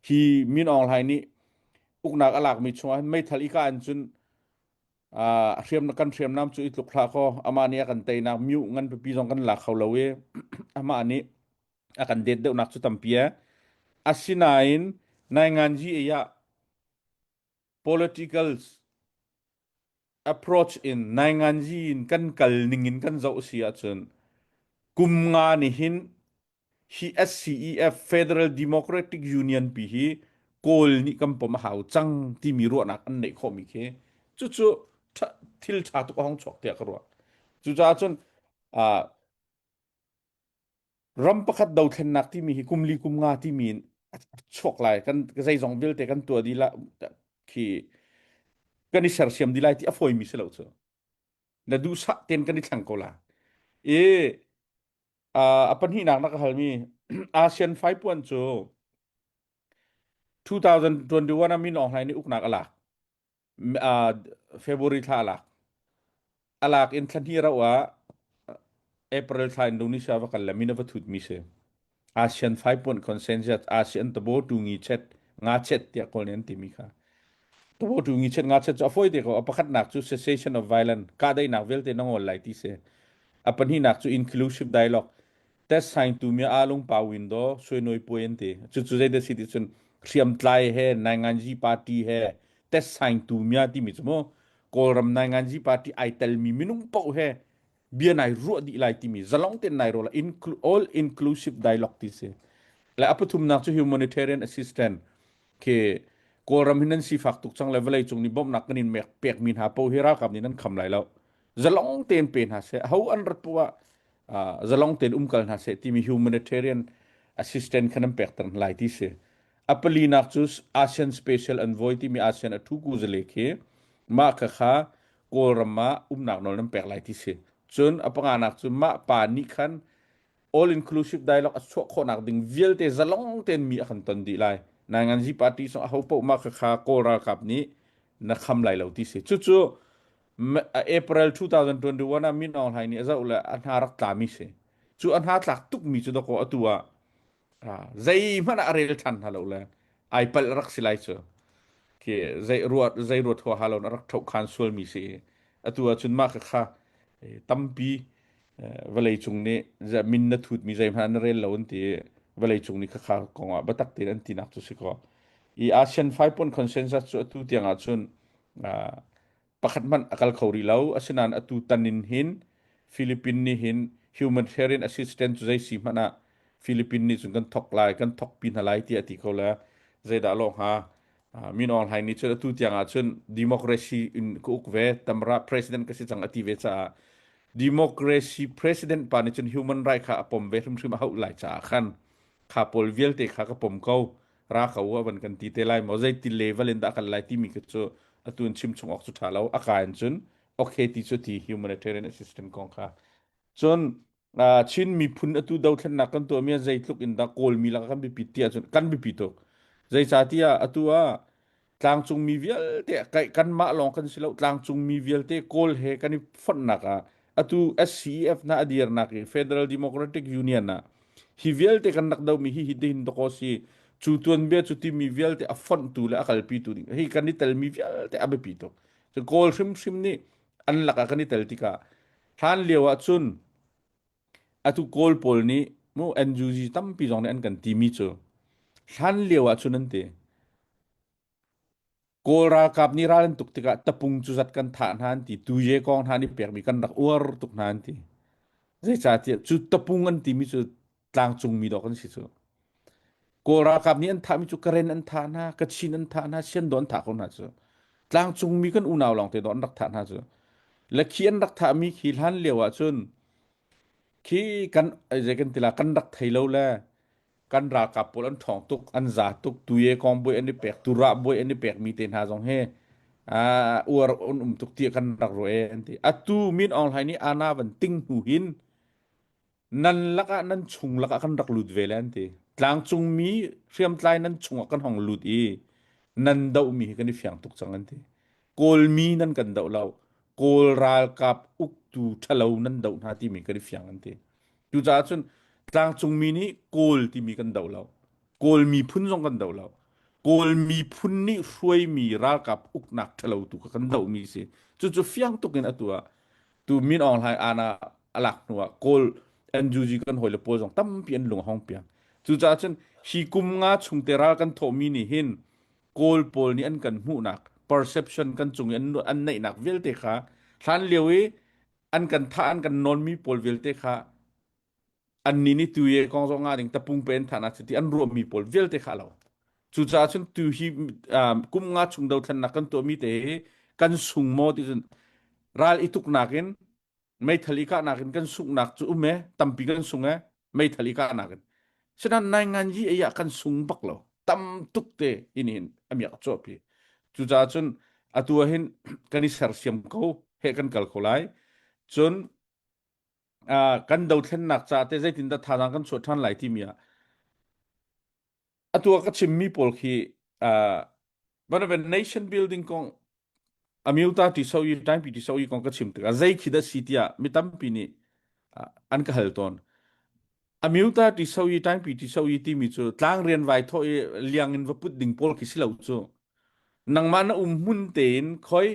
hi Min Aung Hlaing nih uknak a lakmi chungah hin meithal i ka in cun hriam kan hriamnam cu i tluk hlah kaw amah nih a kan teinak miu ngan pipi zong kan lak kho lo i amah nih a kan det deuhnak cu tampi e asinain nainganji ei ah political approach in nainganji in kan kal ning in kan zoh si ahcun kum nga nih hin hi SCEF Federal Democratic Union pi hi Kawl nih kan pom a hau cang timi ruahnak an neih khawhmi khi cucu thil ṭha tuk a hong chuak tiah ka ruah. Cucaah cun ram pakhat dothlennak timi hi kum li kum nga timi in a chuak lai kan zeizong vialte kan tuah dih la khi kan i sersiam dih lai ti a fawimi si lo cu na duhsah ten kan i thleng ko la i a pahnihnak na ka halmi ASEAN faipuan cu 2021 ah Min Aung Hlaing nih uknak a lak. February thla a lak. A lak in thla hnih rauh ah April thla Indonesia va kal le min a va thutmi si. ASEAN 5 point consensus ASEAN tabo tu ngi chet nga chet tiah kawl nih an timi kha. Tabo tu ngi chet nga chet cu a fawi te ko. A pakhatnak cu cessation of violence kahdaihnak vialte na ngol lai ti si. A pahnihnak cu inclusive dialogue test saingtu mi alung pa window suinoi puai an ti. Cucu zeidah si ti cun hriamtlai he nainganzi party he test saingtu mia timi cu mu Kawlram nainganzi party ai telmi minung paoh he bia nai ruah dih lai timi zalong ten nai ruah lai all inclusive dialogue ti si. Le a pathumnak cu humanitarian assistance khi Kawlram hi nan sifak tuk cang le vawlei cung nih bawmhnak kan in pekmi hna paoh hi ralkap nih nan kham lai lo. Zalong tein pe hna seh. Ho an rat poah ah zalong tein umkal hna seh timi humanitarian assistance kha nan pekter hna lai ti si. A palinak cu ASEAN Special Envoy timi ASEAN a thu kuzale khi mah kha kha Kawlram ah umnak nawl nan pek lai ti si. Cun a panganak cu mah pa nih khan all inclusive dialogue a chuah khawhnak ding vialte zalong tein mi a kan ton dih lai. Nainganzi party song aho paoh mah kha Kawl ralkap nih na kham lai lo ti si. Cucu April 2021 ah Min Aung Hlaing nih a zoh le a hna rak tlami si. Cu a hna tlak tukmi cu dakaw atu ah zeihmanh ah a rel ṭhan hna lo le ai palh rak si lai cu. Khi zei ruat zei ruat huaha lo a rak ṭhoh khan sualmi si i atu ah cun mah kha tampi vawlei cung nih min na thutmi zeihmanh na rel lo an ti i vawlei cung nih khakha kong ah biatak tein an tinak cu si kaw i ASEAN 5 point consensus cu atu tiang ah cun pakhat hmanh a kal kho rih lo. Asinain atu tan in hin Philippine nih hin humanitarian assistance cu zei si hmanh ah Philippine nih cun kan thok lai, kan thokpi hna lai tiah a ti ko le zeidah lawh hnga. Min Aung Hlaing nih cun atu tiang ah cun democracy in ka uk ve, tamra president ka si cang a ti ve caah democracy president pa nih cun human right kha a pom ve hrimhrim a hauh lai caah khan kha pawl vialte kha ka pom ko ra ko a van kan ti te lai maw zeiti level in dah kan lai timi khi cu atu in chim chung awk cu ṭha lo a ka in cun okay ti cu ti humanitarian assistance kong kha cun Chin miphun atu dothlennak kan tuahmi ah zeitluk in dah Kawlmi lakah kan biapit ti ahcun kan biapi tuk. Zeicahtiah atu ah tlangcungmi vialte kanmah lawng kan si lo tlangcungmi vialte Kawl he kan i fonhnak ah atu SCEF hna a dirnak i Federal Democratic Union ah hi vialte kan rak domi hi hi hin dakaw si cu tuanbia cu timi vialte a fonhtu le a kalpitu ding hi kan i telmi vialte a biapi tuk. Cu Kawl hrimhrim nih an lakah kan i tel tikah hlan lio ah cun atu Kawl pawl nih mu NUG tampi zong nih an kan timi cu hlan lio ah cun an ti Kawl ralkap nih ral an tuk tikah tapung cu zat kan thah hna an ti tuye kong hna nih pekmi kan rak uar tuk hna an ti zeicahtiah cu tapung an timi cu tlangcungmi dawh kan si cu Kawl ralkap nih an thahmi cu Karen an thah hna, Kachin an thah hna, Siandaw an thah ko hna cu. Tlangcungmi kan unau lawngte dawh an rak thah hna cu. Le khi an rak thahmi khi hlan lio ah cun khi kan zei kan ti la kan rak thei lo le kan ralkap pawl an ṭhawng tuk, an za tuk, tuye kawngbawi an i pek, turah bawi an i pekmi te hna zong he uar an um tuk tiah kan rak ruah e an ti. Atu Min Aung Hlaing nih ana van ting hnu hin nan lakah nan chung lakah kan rak lut ve le an ti tlangcungmi hriamtlai nan chungah kan hong lut i nan dohmi hi kan i fiang tuk cang an ti kawlmi nan kan doh lo kawl ralkap uktu ṭhalo nan doh hna timi kan i fiang an ti. Cucaah cun tlangcungmi nih Kawl timi kan do lo. Kawl miphun zong kan do lo. Kawl miphun nih hruaimi ralkap uknak ṭhalo tu kha kan dohmi si. Cucu fiang tuk in atu ah tu Min Aung Hlaing ana a lak hnu ah Kawl NUG kan hawile pawl zong tampi an lung a hong piang. Cucaah cun hi kum nga chung te ral kan thawhmi nih hin Kawl pawl nih an kan hmuhnak perception kan cung i an, an neihnak vialte kha hlan lio i an kan thah an kan nawnmi pawl vialte kha annih nih tu ye kong zong nga ding tapung pe an thah na ti an ruahmi pawl vialte kha lo. Cucaah cun tu hi kum nga chung dothlennak kan tuahmi te hi kan sung maw ti cun ral i tuknak in meithal i kahnak in kan sunghnak cu um e tampi kan sung e meithal i kahnak in sinan nai ngan yi ei ah kan sung bak lo tam tuk te hin hin amiak chuahpi cucaah cun atu ah hin kan i sersiam ko he kan kal ko lai cun kan dothlennak ca te zeitindah thazaang kan chuah ṭhan lai timi ah atu ah ka chimmi pawl khi uh, nation building kong amyuta ti so i time ti so i kong ka chim tikah zei khi dah si tiah mi tampi nih an ka hal tawn amyuta ti so i time ti so i timi cu tlang rian vai tho i liang in va put ding pawl khi si lo cu nangmah na um hmun tein khoi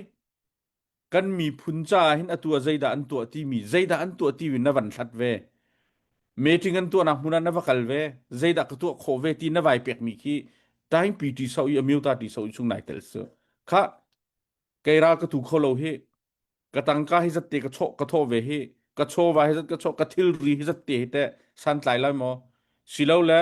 kan miphun caah hin atu ah zeidah an tuah timi zeidah an tuah timi na van hlat ve meeting an tuahnak hmun ah na va kal ve zeidah ka tuah khawh ve ti na vai pekmi khi time pi ti so i amyuta ti so i chung nai tel su kha kei ral ka tu kho lo hi ka tangka hi zatte ka chawh ka thawh ve hi ka chawva hi zat ka chawh ka thilri hi zatte hi te santlai lai maw silo le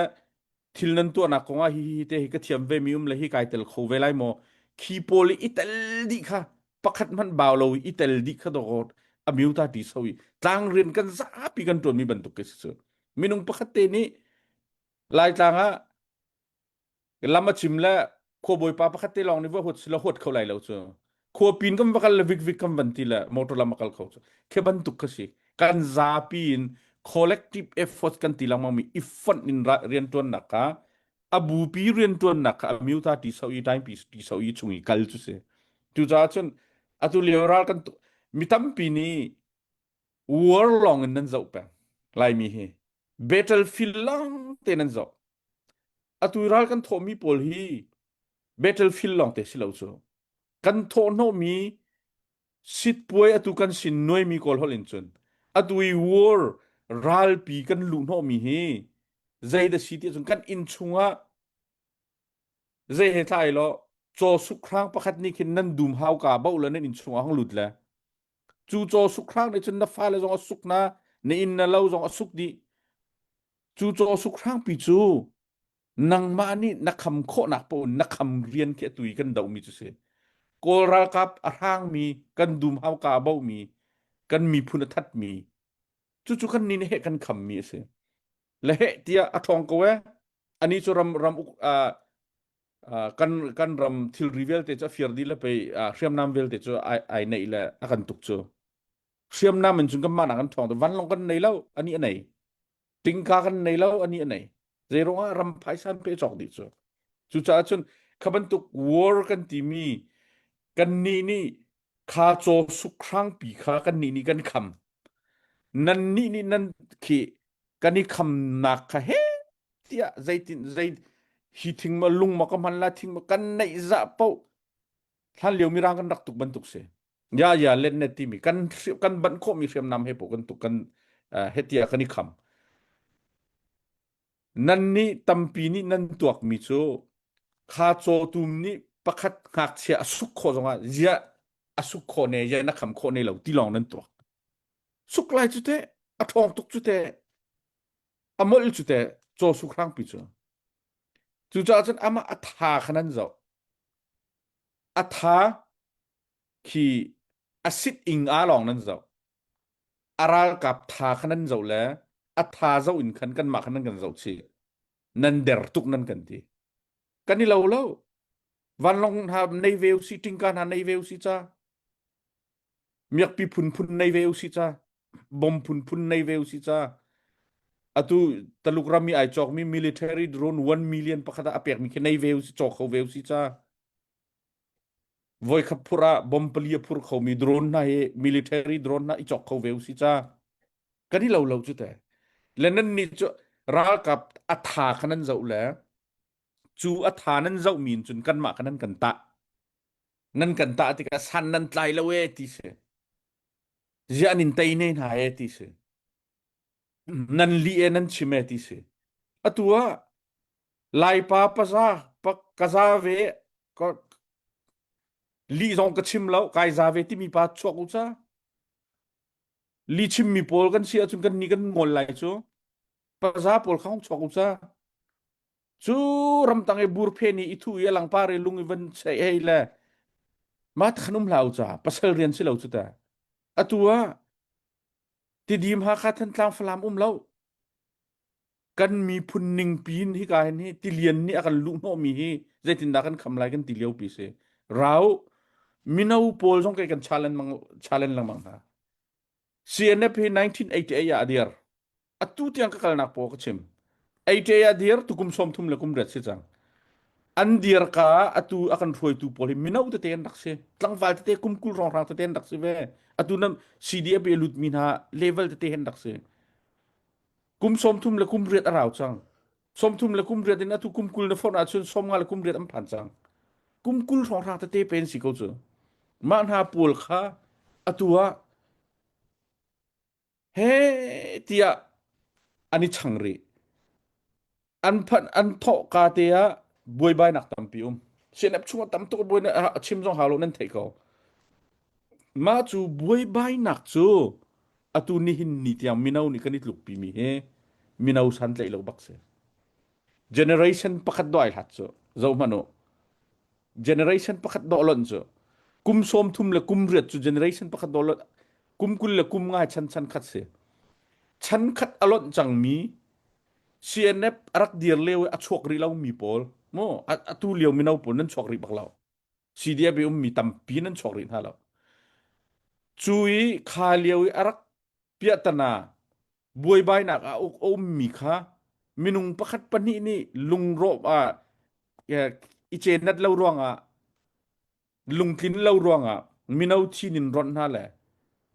thil nan tuahnak kongah hi hi te hi ka thiam ve mi um le hi kai tel kho ve lai maw khi pawl i tel dih kha pakhat hmanh bau lo i tel dih kha dawt amiuta ti so i tlang rian kan zapi kan tuan mi bantuk ke si cu minung pakhat te nih laitlang ah lam a chim le khuabawipa pakhat te lawng nih va huat sila huat kho lai lo cu khua pin kan va kal le vik vik kan van ti le motor lam a kal kho cu khi bantuk kha si kan zapi in collective effort kan ti lengmang mi i fonh in riantuannak kha a bupi riantuannak kha a miuta ti so i time pi ti so i chung i kal cu si cucaah cun atu lio ral kan mi tampi nih war lawng in nan zoh peng laimi hi battlefield lawng te nan zoh atu ral kan thawhmi pawl hi battlefield lawng te si lo cu kan thawhhnawhmi sitpuai atu kan sin nuaimi kawl holh in cun atu i war ralpi kan luhhnawhmi hi zei da si ti cun kan inn chungah zei he thlai lo caw sukhrang pakhat nih khin nan dum hauka bo le nan inn chungah hong lut le cu caw sukhrang nih cun na fale zong a suk na na inn na lo zong a suk dih cu caw sukhrang pi cu nangmah nih na kham khawhnak paoh na kham rian khi atu i kan dohmi cu si kawl ralkap a hrangmi kan dum hauka a bomi kan miphun a thatmi cucu kan nih heh kan khammi a si le heh tiah a ṭhawng ko e ani cu ram ram uk kan kan ram thilri vialte cu a fir dih le pei hriamnam vialte cu ai ai neih le a kan tuk cu hriamnam in cun kan mah nak kan ṭhawng vanlawng kan nei lo ani a nei tingka kan nei lo ani a nei zeiruangah ram phaisan pe cawk dih cu cucaah cun kha bantuk war kan timi kan nih nih kha caw sukhrang pi kha kan nih nih kan kham nan nih nih nan khi kan i khamnak kha he tiah zeitin zei hi thing ma lung ma ka hman la thing ma kan neih zah poh hlan lio mirang kan rak tuk bantuk si ya ya let net timi kan kan banh khawhmi hriamnam he po kan tuk kan hetia kan i kham nan nih tampi nih nan tuakmi cu kha cawtum nih pakhat ngakchia a suk khawh zongah zia a suk khawh ne ya na kham khawh ne lo ti lawng nan tuak suk lai cu te a ṭhawng tuk cu te a molh cu te caw suk hrangpi cu cucaah cun amah a tha kha nan zoh a tha khi a sit ing a lawng nan zoh a ralkap tha kha nan zoh le a tha zoh in khan kanmah kha nan kan zoh chih nan der tuk nan kan ti kan i lo lo vanlawng hna nei ve usi tingka hna nei ve usi ca miakpi phunphun nei ve usi ca bom phunphun nei ve usi ca atu taluk ram i ai cawkmi military drone 1 million pakhat ah a pekmi khi nei ve usi cawk kho ve usi ca Voikhat phurh ah bomb pali a phur khomi drone hna hi military drone hna i cawk kho ve usih ca. Kan i lo lo cu te. Le nan nih cu ralkap a tha kha nan zoh le cu a tha nan zoh mi in cun kanmah kha nan kan tah. Nan kan tah tikah san nan tlai lo e ti si. Ziah an in tei ne hna e ti si. Nan lih e nan chim e ti si. Atu ah Laipa paza pa kaza ve ka lih zong ka chim lo kai za ve timi pa chuak u ca. Li chimmi pawl kan si ahcun kan ni kan ngol lai cu. Paza pawl kha hong chuak u ca. Cu ramtang i burphe ni i thu i a langpar i lung i van chei hei le ma khan um hlah u ca pasal rian si lo cu ta. Atu ah Tidim Hakha Thantlang Falam um lo. Kan miphun ning pin hika hin hi tilian nih a kan luh hnawhmi hi zeitindah kan kham lai kan ti lio pi si. Rau mino pawl zong kei kan challenge mang challenge lengmang hna. CNF hi 1988 ah a dir. Atu tiang ka kalnak paw ka chim. 88 ah dir tukum 30 le kum riat si cang. An dir ka atu a kan hruaitu pawl hi mino tete an rak si. Tlangval tete kum kul rong tete an rak si ve. Atu nam CDF i lut mi hna level tete an rak si. Kum 30 le kum riat a rau cang. 30 le kum riat in atu kum 20 na fonh ahcun 50 le kum riat an phan cang. Kum 20 hrawnghrang tete pen si ko cu. Mah hna pawl kha atu ah he tiah an i chang rih. An phanh an thawh ka te ah buaibainak tampi um. CNF chungah tam tuk buai a chim zong hau lo nan theih ko. Mah cu buaibainak cu atu nihin ni tiang mino nih kan i tlukpi mi hi mino santlaih lo bak si. Generation pakhat dawh ai hlat cu zoh hmanh u. Generation pakhat dawh lonh cu kum 30 le kum riat cu generation pakhat dawh lonh kum 20 le kum nga chan chan khat si. Chan khat a lonh cangmi CNF a rak dir lio i a chuak rih lomi pawl mu atu lio mino pawl nan chuak rih bak lo. CDF i ummi tampi nan chuak rih hna lo. Cu i kha lio i a rak piahtana buaibainak ah a ummi kha minung pakhat pahnih nih lungrawh ah i cenat lo ruangah lungtlin lo ruangah mino thin in ronh hna le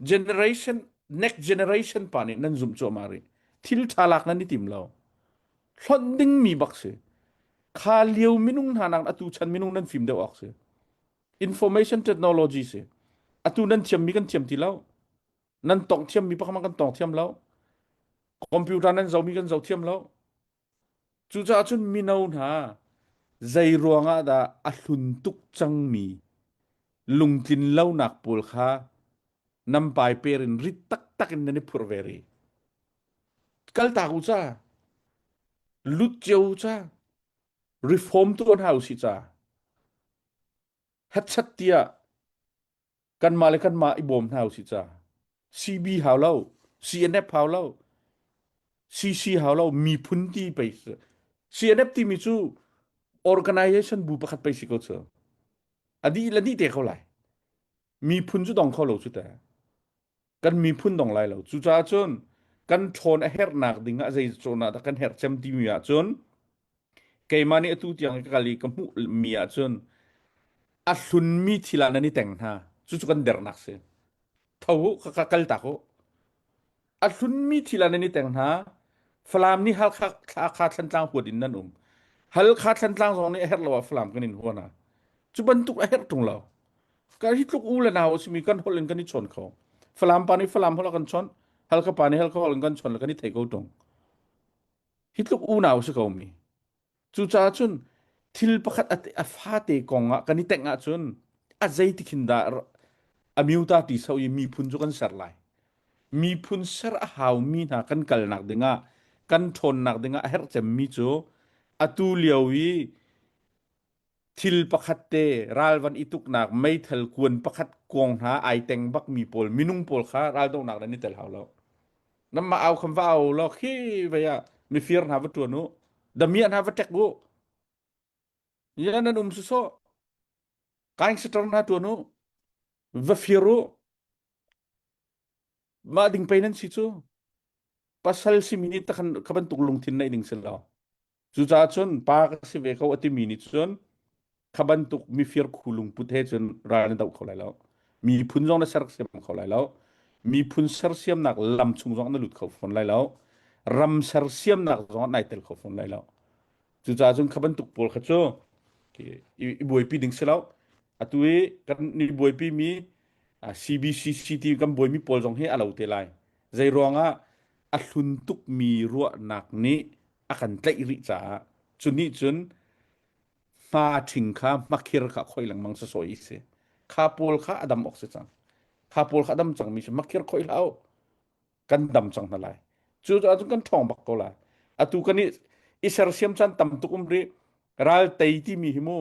generation next generation pa nih nan zumh cuahmah rih thil ṭha lak nan i tim lo hlonh dingmi bak si kha lio minung hna nak atu chan minung nan fim deuh awk si information technology si atu nan thiammi kan thiam ti lo nan tong thiammi pakhat kan tong thiam lo computer nan zomi kan zo thiam lo cucaah cun mino hna zei ruangah dah a hlun tuk cangmi lungtlin lonak pawl kha nam pai per in rit taktak in nan i phurh ve ri kaltak u ca lut cio ca reform tuah hna usih ca hetchat tiah kanmah le kanmah i bawm hna usih ca CB hau lo CNF hau lo CC hau lo miphun ti pei CNF timi cu organization bu pakhat pei si ko cu adi le dih te ko lai miphun cu dong kho lo cu te kan miphun dong lai lo cucaah cun kan ṭhawn a herhnak ding ah zei cawn ah dah kan herh cem timi ah cun keimah nih atu tiang ka kal i ka hmuh mi ah cun a hlunmi thil ah nan i teng hna cucu kan dernak si tho u ka ka kal tak u a hlunmi thil ah nan i teng hna Falam nih Halkha Hakha Thlantlang huat in nan um Halkha Thlantlang zong nih a herh lo ah Falam kan in hua hna cu bantuk a herh ṭung lo Kan hi tluk u le nau a simi kan holh in kan i chawn kho. Falam pa nih Falam holh a kan chawnh, Halkha pa nih Halkha holh in kan chawn le kan i thei ko ṭung. Hi tluk unau si ko mi. Cucaah cun thil pakhat a, a fate kong ah kan i tengh ahcun a zeiti khin dah a miuta ti so i miphun cu kan ser lai. Miphun ser a haumi hna kan kalnak dingah kan ṭhawnnak dingah a herh cemmi cu atu lio i Thil pakhat te ral van i tuknak meithal kuan pakhat kuang hna ai teng bakmi pawl minung pawl kha raldohnak nan i tel hau lo. Namah au kham va au law khi vei ah mifir hna va ṭuan u. Damiah hna va ṭek u. Ya nan um sawsawh. Gangster hna ṭuan u. Va fir u. Mah ding pei nan si cu. Pasal simi nih takhan kha bantuk lungthin neih ding si lo. Cucaah cun pa ka si ve ko a timi nih cun kha bantuk mifir khu lungput he cun ral na doh kho lai lo. Miphun zong na sersiam kho lai lo. Miphun sersiamnak lam chung zong na lut kho fawn lai lo. Ram sersiamnak zong ah nai tel kho fawn lai lo. Cucaah cun kha bantuk pawl kha cu i buaipi ding si lo. Atu i kan ni buaipi mi CBCC ti kan buaimi pawl zong hi a lo te lai. Zei ruangah a hlun tukmi ruahnak nih a kan tlaih rih caah cu nih cun hma ṭhing kha hmakhir kha khoi lengmang sawsawh i si. Kha pawl kha a dam awk si cang. Kha pawl kha a dam cangmi si makhir khoi hlah u. Kan dam cang hna lai. Cu cun kan ṭhawng bak ko lai. Atu kan i i sersiam caan tam tuk um rih. Ral tei timi hi mu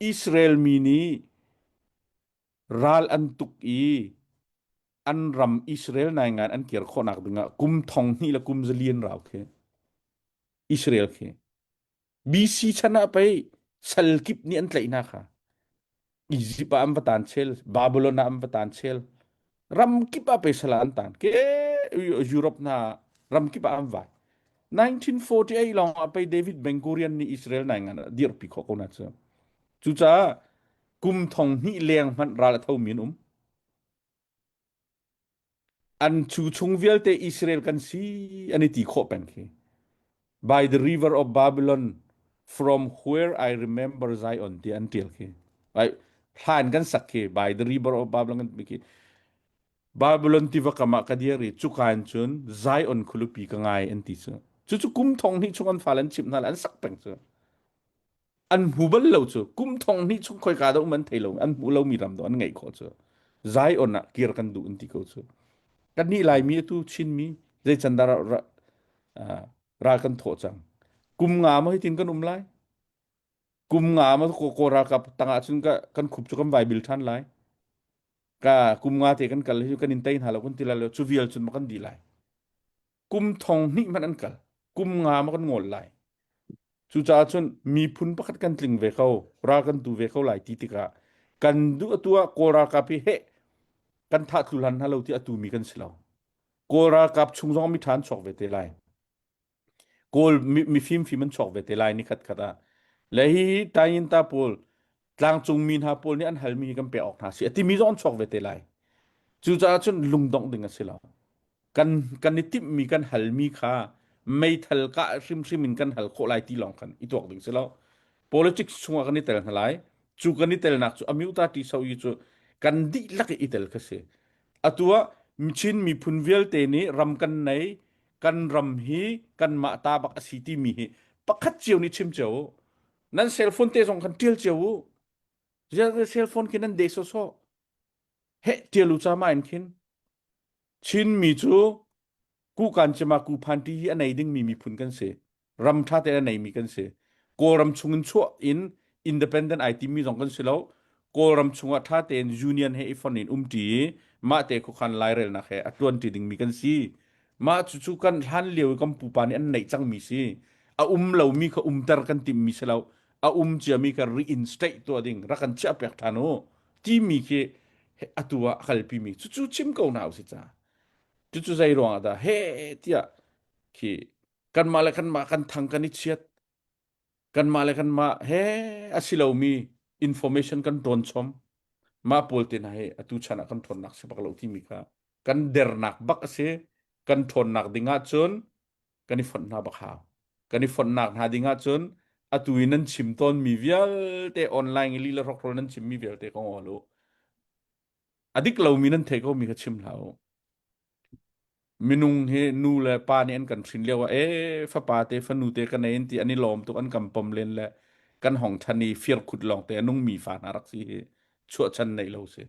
Israel mi nih ral an tuk i an ram Israel naingan an kir khawhnak dingah kum thong hnih le kum zalian rau khi Israel khi BC chan ah pei sal kip nih an tlaih hna kha. Egypt ah an va tan chel, Babylon ah an va tan chel. Ram kip ah pei sal ah an tan. Ke Europe hna ram kip ah an vai. 1948 lawng ah pei David Ben Gurion nih Israel nai ngan ah dirpi khawh ko na cu. Cucaah kum thong hnih leng hmanh ral a thomi an um. An chu chung vialte Israel kan si an i ti khawh peng khi. By the river of Babylon from where I remember Zion ti an tial khi. Ai hlan kan sak khi by the river of Babylon kan ti khi. Babylon tiva kam ah ka dir i cuka in cun Zion khualipi ka ngai an ti cu. Cucu kum thong hnih chung an fale an chimh hna le an sak peng cu. An hmu bal lo cu kum thong hnih chung khoika dah um an thei lo an hmu lomi ram do an ngeih khawh cu Zion ah kir kan duh an ti ko cu kannih Laimi atu Chinmi zei can dah ral kan thawh cang kum nga maw hitin kan um lai kum nga maw kaw ralkap tangah cun kan khup cu kan vai bil ṭhan lai ka kum nga te kan kal hi kan in tei hna lo kan ti lai lo cu vial cun ma kan dih lai kum thong hnih hmanh an kal kum nga ma kan ngol lai cucaah cun miphun pakhat kan tling ve ko ral kan tu ve ko lai ti tikah kan duh atu ah kawl ralkap hi he kan thah thlu hlan hna lo ti atu mi kan si lo kawl ralkap chung zong mi ṭha an chuak ve te lai kawl mifim fim an chuak ve te lai ni khat khat ah le hi tayin ta pawl tlangcung mi hna pawl nih an halmi hi kan pe awk hna si a timi zong an chuak ve te lai cucaah cun lungdongh ding a si lo kan kan i timhmi kan halmi kha meithal kah hrimhrim in kan hal khawh lai ti lawng khan i tuak ding si lo politics chungah kan i tel hna lai cu kan i telnak cu amyuta ti so i cu kan dihlak i i tel kha si atu ah Chin miphun vialte nih ram kan nei kan ram hi kanmah ta bak a si timi hi pakhat cio nih chim cio u nan cell phone te zong khan tial cio u cell phone khi nan de sawsawh heh tial u cha ma in khin Chinmi cu kukan cema kuphan ti hi a nei dingmi miphun kan si. Ram ṭha tein a neimi kan si. Kawlram chungin chuah in independent ai timmi zong kan si lo. Kawlram chungah ṭha tein union he i fon in umṭi i mah te khuakhan lairelnak he a ṭuanṭi dingmi kan si. Mah cucu kan hlan lio i kan pupa nih an neih cangmi si. A um lomi kha umter kan timmi si lo. A um ciami kha reinstate tuah ding rak kan chiah piak ṭhan u timi khi atu ah a kalpimi cucu chim ko hna usih ca cucu zei ruangah dah he tiah khi kanmah le kanmah kan thang kan i chiat kanmah le kanmah he a si lomi information kan ṭawn chom mah pawl te hna hi atu chan ah kan ṭhawnnak si bak lo timi kha kan dernak bak a si kan ṭhawnnak ding ah cun kan i fonh hna bak hau kan i fonhnak hna ding ah cun atu i nan chim tawnmi vialte online i lila hrokhrawl nan chimmi vialte ka ngol u a dik lomi nan theih komi kha chim hlah u minung hi nu le pa nih an kan hrin lio ah e fapa te fanu te ka nei ti an i lawm tuk an kan pom len le kan hong than i firkhut lawng te a nungmi fa hna rak si hi chuahchan neih lo si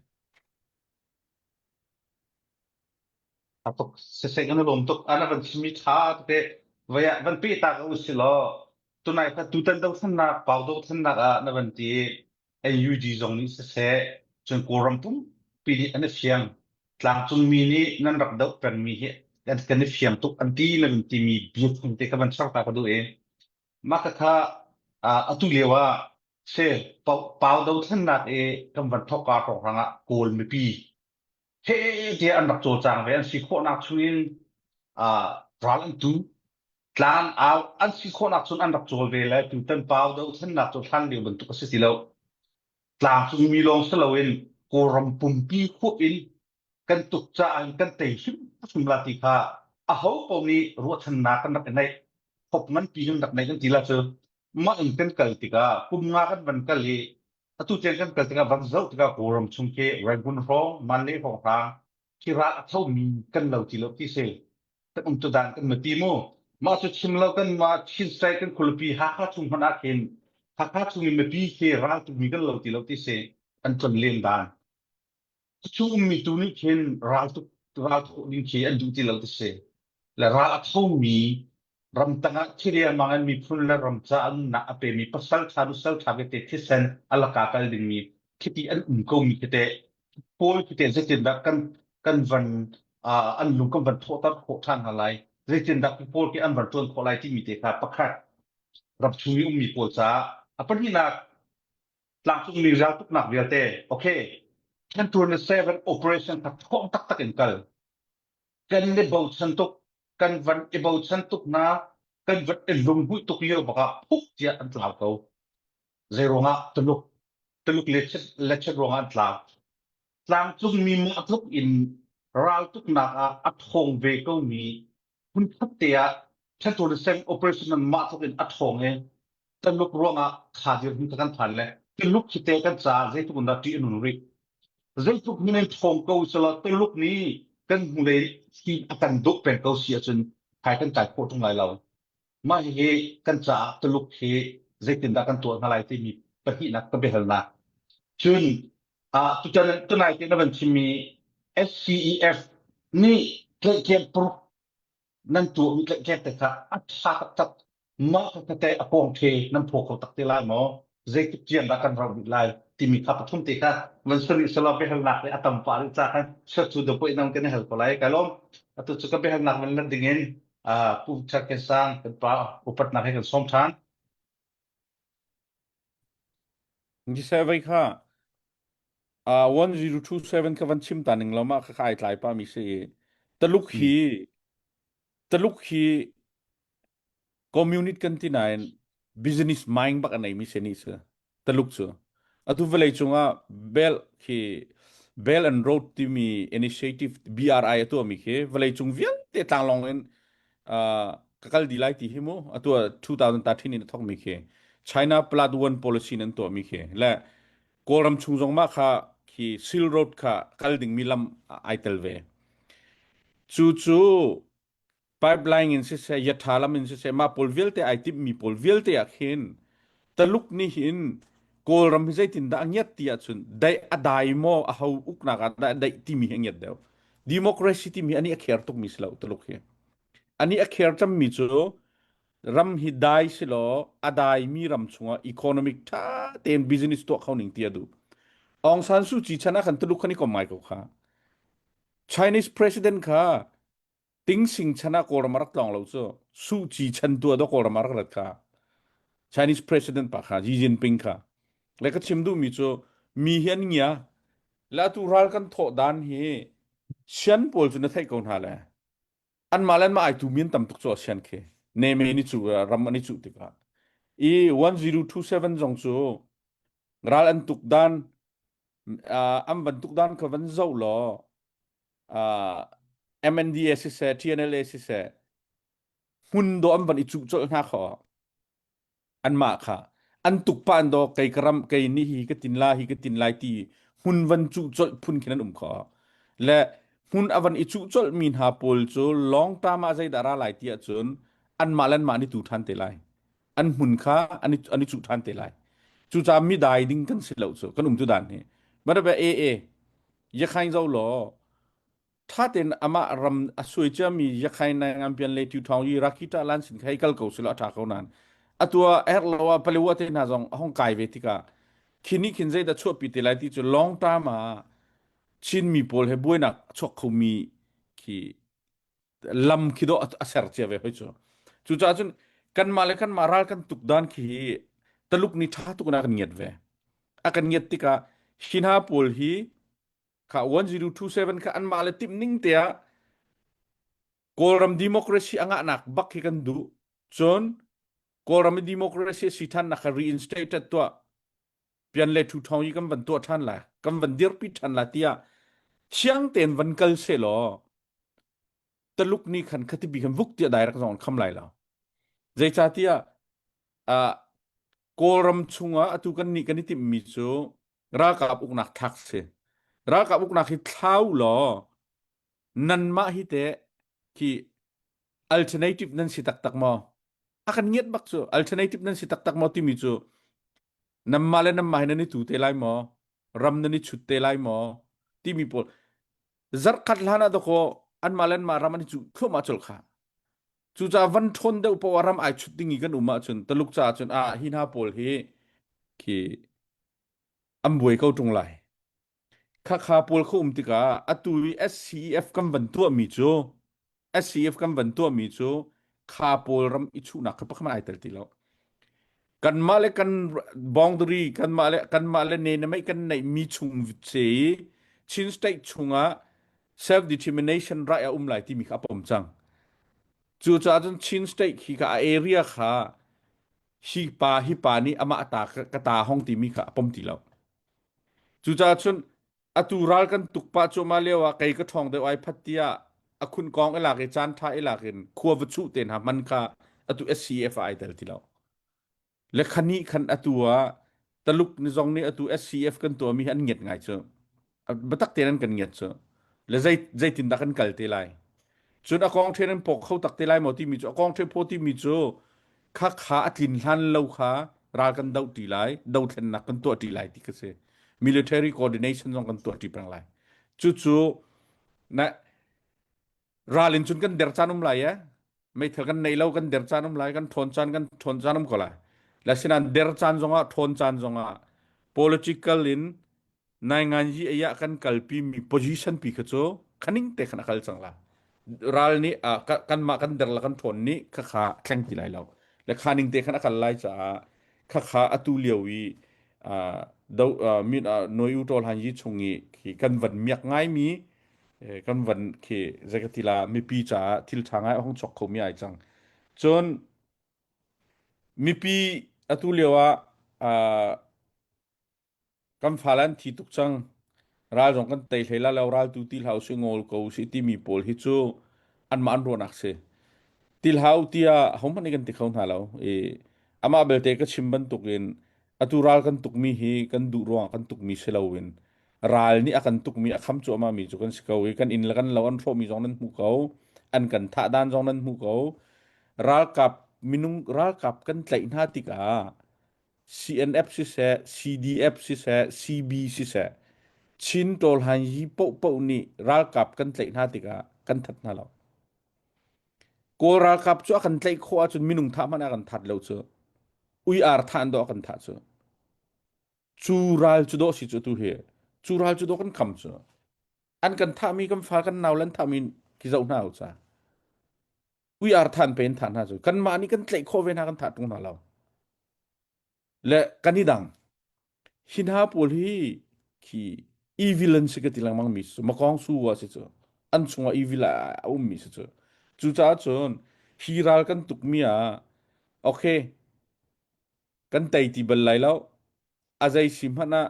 A tuk siseh kan i lawm tuk. Ana van chimmi ṭha tete vai ah van peh ta ko usih law tunai kha tutan dothlennak pau dothlennak ah na van ti i NUG zong nih siseh cun Kawlram pumpi nih an i fiang tlangcungmi nih nan rak doh pengmi hi kan kan i fiang tuk an ti na van timi biafang te kha van char ta ka duh i mah khakha atu lio ah si pau dothlennak i kan van thawk ka hrawnghrang ah Kawl mipi heh tiah an rak cawlcang ve an si khawhnak chungin uh, ral an tu tlang au an si khawhnak cun an rak cawl ve le tutan pau dothlennak cu hlan lio bantuk a si ti lo tlangcung mi lawng si loin kawlram pumpi huap in kan tuk caah in kan tei hrimhrim la ti kha Aho paoh nih ruahchannak kan rak i neih, hope nganpi kan rak neih kan ti la cu mah in kan kal tikah kum nga kan van kal i atu tiang kan kal tikah van zoh tikah Kawlram chung khi Rangoon hrawng, Mandalay hrawng hrang khi ral a thomi kan lo ti lo ti si. Kan um tu dan kan ma ti mu. Mah cu chim lo kan mah Chin State kan khualipi Hakha chung hmanh ah khin Hakha chung i mipi khi ral tukmi kan lo ti lo ti si. An ton len dan. Cu ummi tu nih khin raltuk ralthawh ding khi an duh ti lo ti si. Le ral a thomi ramtang ah thi riangmang in miphun le ram ca an nunnak a pemi pasal ṭha nusal ṭha tete thisen a laka kal dingmi khiti an um komi khi teh pawl khi teh zeitindah kan kan van uh, an lung kan van thawhter khawh ṭhan hna lai zeitindah pawl khi an van ṭuan khawh lai timi te kha pakhat ramchung i ummi pawl caah a pahnihnak tlangcungmi raltuknak vialte okay 1027 operation kha thawng taktak in kal kan i bochan tuk kan van i bochan tuk na kan van i lunghmuih tuk lio bakah phuk tiah an tlau ko zei ruangah Tuluk Tuluk lechet ruangah an tlau tlangcungmi mah tluk in raltuknak ah a thawng ve ko mi hmunkhat te ah 1027 operation nan mah tluk in a ṭhawng i Taluk ruangah kha dirhmun kha kan phan le Tuluk khi te kan caah zeitluk in dah ṭih a nun rih. Zeitluk min in ṭhawng ko selaw Tuluk nih kan hnulei hi a kan dawh peng ko si ahcun hai kan kai khawh ṭung lai lo. Mah hihi kan caah Tuluk hi zeitindah kan tuah hna lai timi pahnihnak ka biahalnak. Cun ah tutan tunai te na van chimmi SCEF nih tlaihtlem paruk nan tuahmi tlaihtlem te kha a ṭha taktak mah tete a pawng the nan phaw kho tak te lai maw zeitik tiang dah kan rauh rih lai timi kha pathum te kha van sari selaw biahalnak le a tam pah rih ca khan sir cu do poi nang kan hal ko lai ka lawm atu cu ka biahalnak van lat ding in Pu Thar Ken Sang kan pa upatnak he kan sawm ṭhan Ngiseh vai kha uh, 1027 ka van chim ta ning lo ma kha ai tlai pa mi si i Taluk hi Taluk hi communist kan ti nain business mind bak a nei mi se ni si Taluk cu atu vawlei cungah Bell khi Bell and Road timi initiative BRI a tuahmi khi vawlei cung vialte tlanglawng in uh, ka kal di lai ti hi mu atu 2013 in a thokmi khi China Plus One policy nan tuahmi khi le Kawlram chung zong mah kha khi Silk Road kha kal dingmi lam ai tel ve cu cu pipeline in siseh yatha lam in siseh mah pawl vialte ai timhmi pawl vialte ah khin Taluk nih hin Kawlram hi zeitindah a ngiat ti ahcun daih a dai maw a ho uknak ah dah daih timi hi a ngiat deuh democracy timi ani a kher tukmi si lo Taluk hi ani a kher cammi cu ram hi dai si law a daimi ram chungah economic ṭha tein business tuah kho ning ti a duh Aung San Suu Kyi chan ah khan Tuluk khan i kom ngai ko kha Chinese president kha Tingsing chan ah Kawlram a rak tlawng lo cu Suu Kyi chan tu ah dawh Kawlram a rak rat kha Chinese president pa kha Xi Jinping kha le ka chim duhmi cu mi hi an ngia le atu ral kan thawh dan hi sian pawl cu na theih ko hna le anmah le anmah ai tu mi an tam tuk cu sian khi neme ni cu ram an i cuh tikah i 1027 zong cu ral an tuk dan an van tuk dan kha van zoh law uh, MNDA siseh TNLA siseh hmun dawh an van i cuh colh hna kho anmah kha an tuk pa an do kei ka ram kei ni hi ka tin la hi ka tin lai ti hmun van cuh colh phun khin an um kho le hmun a van i cuh colh mi hna pawl cu long term ah zeidah ra lai ti ahcun anmah le anmah an i tu ṭhan te lai an hmun kha an i, an i cuh ṭhan te lai cucaah mi dai ding kan si lo cu kan um tu dan hi marabe e e Yakhain zo law tha tein amah ram a suai ciami Yakhain nai ngampian le tu thawng yi rakita lan sin khai kal ko silo a tha ko nan atua er lo ah palewa te hna zong a hong kai ve tikah khini khin zeidah chuahpi te lai ti cu long term ah Chinmi pawl he buainak a chuak khomi khi lam khi dawh a ser cia ve hoi cu cucaah cun kanmah le kanmah ral kan tuk dan khi Taluk nih ṭha tuk in a kan ngiat ve a kan ngiat tikah hi hna pawl hi kha 1027 kha anmah le timh ning te ah Kawlram democracy a ngahnak bak hi kan duh cun Kawlram i democracy a si ṭhan nak kha reinstated tuah pian le thu thawng i kan van tuah ṭhan lai kan van dirpi ṭhan lai tiah thiang tein van kal seh law. Taluk nih khan khatipi khan vuk tiah direct zong an kham lai lo. Zeicahtiah uh, Kawlram chungah atu kan nih kan i timhmi cu ralkap uknak thlak si. Ralkap uknak hi thlau law nanmah hi teh khi alternative nan si taktak maw? A kan ngiat bak cu alternative nan si taktak maw timi cu nanmah le nanmah hi nan i tu te lai maw? Ram nan i chut te lai maw? Timi pawl zarhkhat hlan ah dakaw anmah le anmah ram an i cuh thluahmah colh kha. Cucaah van ṭhawn deuh poah ram ai chut ding i kan um ahcun Taluk caah cun ah hi hna pawl hi khi an buai ko ṭung lai. Khakha pawl kha um tikah atu i SCEF kan van tuahmi cu SCEF kan van tuahmi cu kha pawl ram i chuhnak kha pakhat ai tel ti lo. Kanmah le kan boundary kanmah le kanmah le ne na mei kan neih mi chung se i Chin state chungah self determination right a um lai timi kha a pom cang. Cucaah cun Chin state khi kha a area kha hi pa hi pa nih amah ta ka ta hong timi kha a pom ti lo. Cucaah cun atu ral kan tuk pah cuahmah lio ah kei ka ṭhawng deuh ai phat tiah a khun kong i lak i caan ṭha i lak in khua va chuh te hna hman kha atu SCF ah ai tel ti lo. Le khani khan atu ah Taluk ni zong nih atu SCF kan tuahmi hi an ngiat ngai cu. Biatak tein an kan ngiat cu. Le zei zeitindah kan kal te lai? Cun a kong ṭhen an pawk kho tak te lai maw timi cu a kong ṭhen phaw timi cu kha kha a tlin hlan lo kha ral kan doh ṭi lai, dothlennak kan tuah ṭi lai ti ka si. Military coordination zong kan tuah ṭi peng lai. Cucu na ral in cun kan der caan um lai e. Meithal kan nei lo kan der caan um lai, kan ṭhawn caan kan ṭhawn caan um ko lai. La sinan der caan zongah ṭhawn caan zongah political in Nainganyi ei ah kan kalpi mi position pi kha cu khaning te khan a kal cang la. Ral nih ah kanmah kan der la kan ṭhawn nih khakha thleng ti lai lo. Le khaning te khan a kal lai caah khakha atu lio i do min noi u ṭawl han yi chung i khi kan van miak ngai mi kan van khi zekatila mipi caah thil ṭha ngai a hung chok kho mi ai cang. Cun mipi atu lio ah Kan fale an thi tuk cang. Ral zong kan tei hlei la lo, ral tu ti hlah usih, ngawl ko usih timi pawl hi cu anmah an ruahnak si. Ti hlah u tiah hohmanh nih kan ti kho hna lo. I amah belte ka chim bantukin atu ral kan tukmi hi kan duh ruangah kan tukmi si loin ral nih a kan tukmi a kham cuahmah mi cu kan si ko i kan inn le kan lo an hrawhmi zong nan hmuh ko an kan thah dan zong nan hmuh ko ralkap minung ralkap kan tlaih hna tikah CNF siseh, CDF siseh, CB siseh, Chin tawlhan yi paohpaoh nih ralkap kan tlaih hna tikah kan that hna lo. Kawl ralkap cu a kan tlaih khawh ahcun minung thah hmanh a kan that lo cu. Ui ar thah an dawh a kan thah cu. Cu ral cu dawh si cu tu hi. Cu ral cu dawh kan kham cu. An kan thahmi kan fa kan nau lan thahmi ki zoh hna u ca. Ui ar than pe in thah hna cu kanmah nih kan tlaih khawh ve hna kan thah ṭung hna lo le kan i dang hi hna pawl hi khi evil an si ka ti lengmang mi cu makong su wa si cu an chungah evil a um mi si cu cucaah cun hi ral kan tuk mi ah okay Kan tei ti bal lai lo. A zei si hmanh ah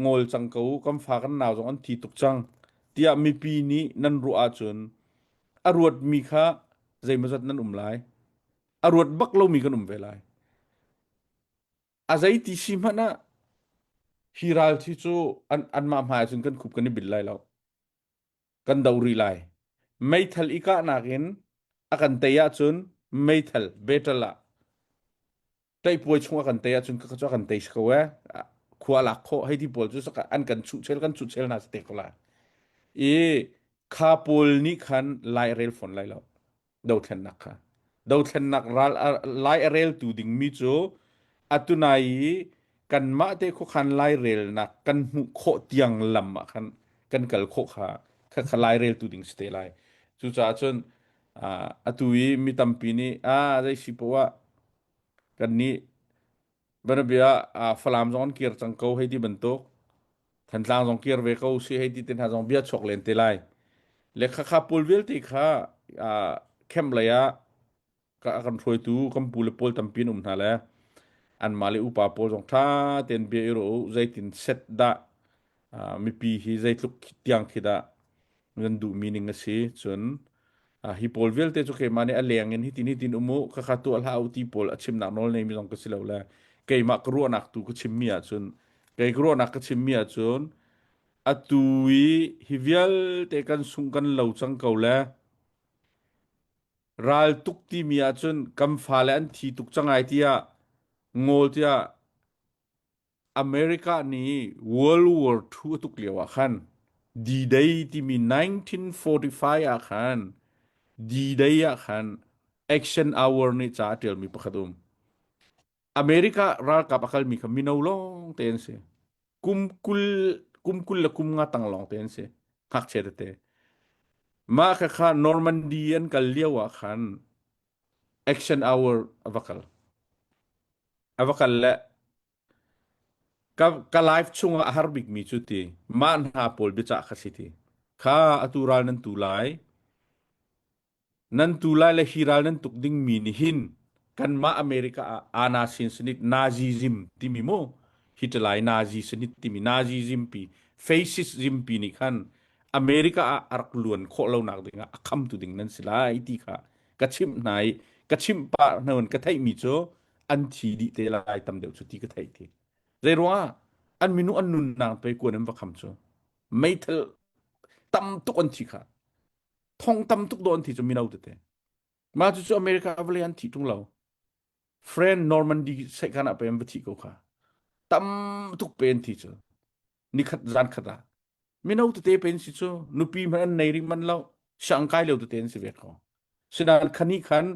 ngawl cang ko u, kan fa kan nau zong an thi tuk cang tiah mipi nih nan ruah ahcun a ruatmi kha zeimawzat nan um lai. A ruat bak lomi kan um ve lai. A zei ti si hmanh ah hi ral thi cu an anmah hmai ahcun kan khup kan i bil lai lo. Kan do rih lai. Meithal i kahnak in a kan tei ahcun meithal battle ah teipuai chung a kan tei ahcun ka cu a kan tei si ko e khua lak khawh hei ti pawl cu an kan chuh chel kan chuh chel hna si te ko lai i kha pawl nih khan lai rel fawn lai lo dothlennak kha dothlennak ral lai a rel tu ding mi cu atunai i kanmah te khuakhan lai relnak kan hmuh khawh tiang lam ah khan kan kal khawh kha kha kha lai rel tu ding si te lai cucaah cun atu i mi tampi nih a zei si poah Kannih bianabia ah Falam zong an kir cang ko hei ti bantuk Thantlang zong kir ve ko si hei ti te hna zong bia chuak len te lai. Le khakha pawl vialte kha ah camp lei ah ka kan hruaitu kan pu le pawl tampi an um hna le anmah le upa pawl zong ṭha tein bia i ruah u zeitin set dah ah, mipi hi zeitluk tiang khi dah nan duhmi ning a si cun. Hi pawl vialte cu keimah nih a leng in hitin hitin um u khakha tuah hlah u ti pawl a chimnak nawl neimi zong ka si lo le keimah ka ruahnak tu ka chimmi ahcun kei ka ruahnak ka chimmi ahcun atu i hi vialte kan sung kan lo cang ko le ral tuk timi ahcun kan fale an thi tuk cang ai tiah ngawl tiah America nih World War II a tuk lio ah khan D-Day timi 1945 ah khan D-Day ah khan Action Hour nih ca a ṭialmi pakhat um. America ralkap a kalmi kha mino lawng te an si. Kum 20 kum 20 le kum nga tang lawng te an si. Ngakchia tete. Mah kha kha Normandy an kal lio ah khan Action Hour a va kal. A va kal le ka, ka life chungah a har bikmi cu ti mah hna pawl biacah kha si ti. Kha atu ral nan tu lai. Nan tu lai le hi ral nan tuk dingmi nih hin kanmah America ah ana sin sanit Nazism timi mu Hitler Nazi sanit timi Nazism pi fascism pi nih khan America ah a rak luan khawh lonak dingah a khamtu ding nan si lai ti kha ka chimh hna i ka chimh pah hna ka theihmi cu an thi dih te lai tam deuh cu ti ka theih ti. Zei ruangah an minung an nunnak pe kuan an va kham cu meithal tam tuk an thi kha thong tam tuk do an thi cu mino tete. Mah cu cu America vawlei an thi tung lo. Friend Normandy sekhan ah pe an va thi ko kha. Tam tuk pe an thi cu. Nikhat zan khat ah mino tete pen si cu nupi hmanh an nei rih man lo siang kai lio tete an si ve ko sinain khani khan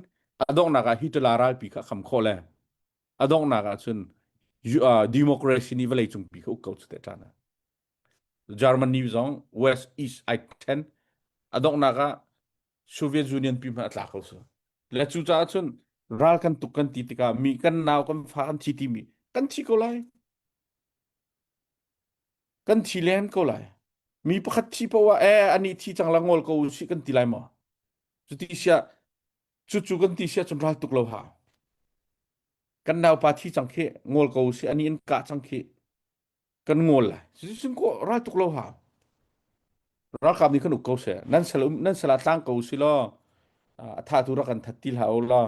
a donghnak ah Hitler ralpi kha kham khawh le a donghnak ah cun democracy nih vawlei cungpi kha uk ko cu te ṭan Germany zong West East ai then a donghnak ah Soviet Union pi hmanh a tla ko su le cu caah cun ral kan tuk kan ti tikah mi kan nau kan fa kan thi timi kan thi ko lai Kan thi len ko lai. Mi pakhat thi poah ah eh ani thi cang la ngol ko usih kan ti lai maw? Cuti sia cucu kan ti sia cun ral tuk lo hau. Kan naupa thi cang khi ngol ko usih ani in kah cang khi kan ngol lai. Cuticun ko ral tuk lo hau. Ralkap nih kan uk ko seh. Nan sal um nan sal ah tlang ko usih law a tha tu rak kan that ti hlah u law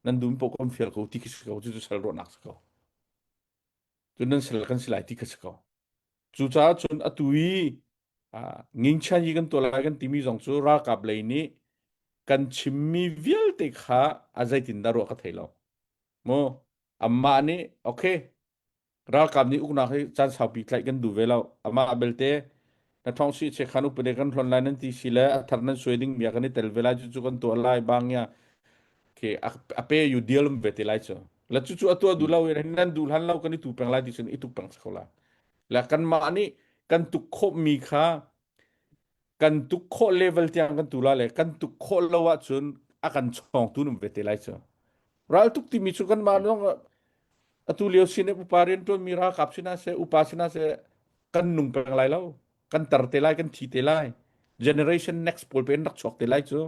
nan dum po kan fial ko ti khi si ko cucu sal ruahnak si ko. Cun nan sal kan si lai ti kha si ko. Cucaah cun atu i ngingchan yi kan tuah lai kan timi zong cu ralkap lei nih kan chimmi vialte kha a zeitindah ruah ka thei lo. Mu amah nih okay ralkap nih uknak hi caan saupi tlaih kan duh ve lo. Amah belte na thong si che khan upade kan hlon lai nan ti si le a thar nan suai ding mi kan i tel ve lai cu cu kan tuah lai bang ya ke a pe yu deal ve te lai cu la cu cu a tuah duh lo in nan duh hlan lo kan i tu peng lai ti cun i tuk peng ko la la kanmah nih kan tuk khawh mi kha kan tuk khawh level tiang kan tu la le kan tuk khawh lo ahcun a kan chawng tu num ve te lai cu ral tuk timi cu kanmah zong atu lio sin upa rian tuan mi ralkap sina se upa sina se kan nung peng lai lo kan tar te lai kan thi te lai generation next pawl pen rak chuak te lai cu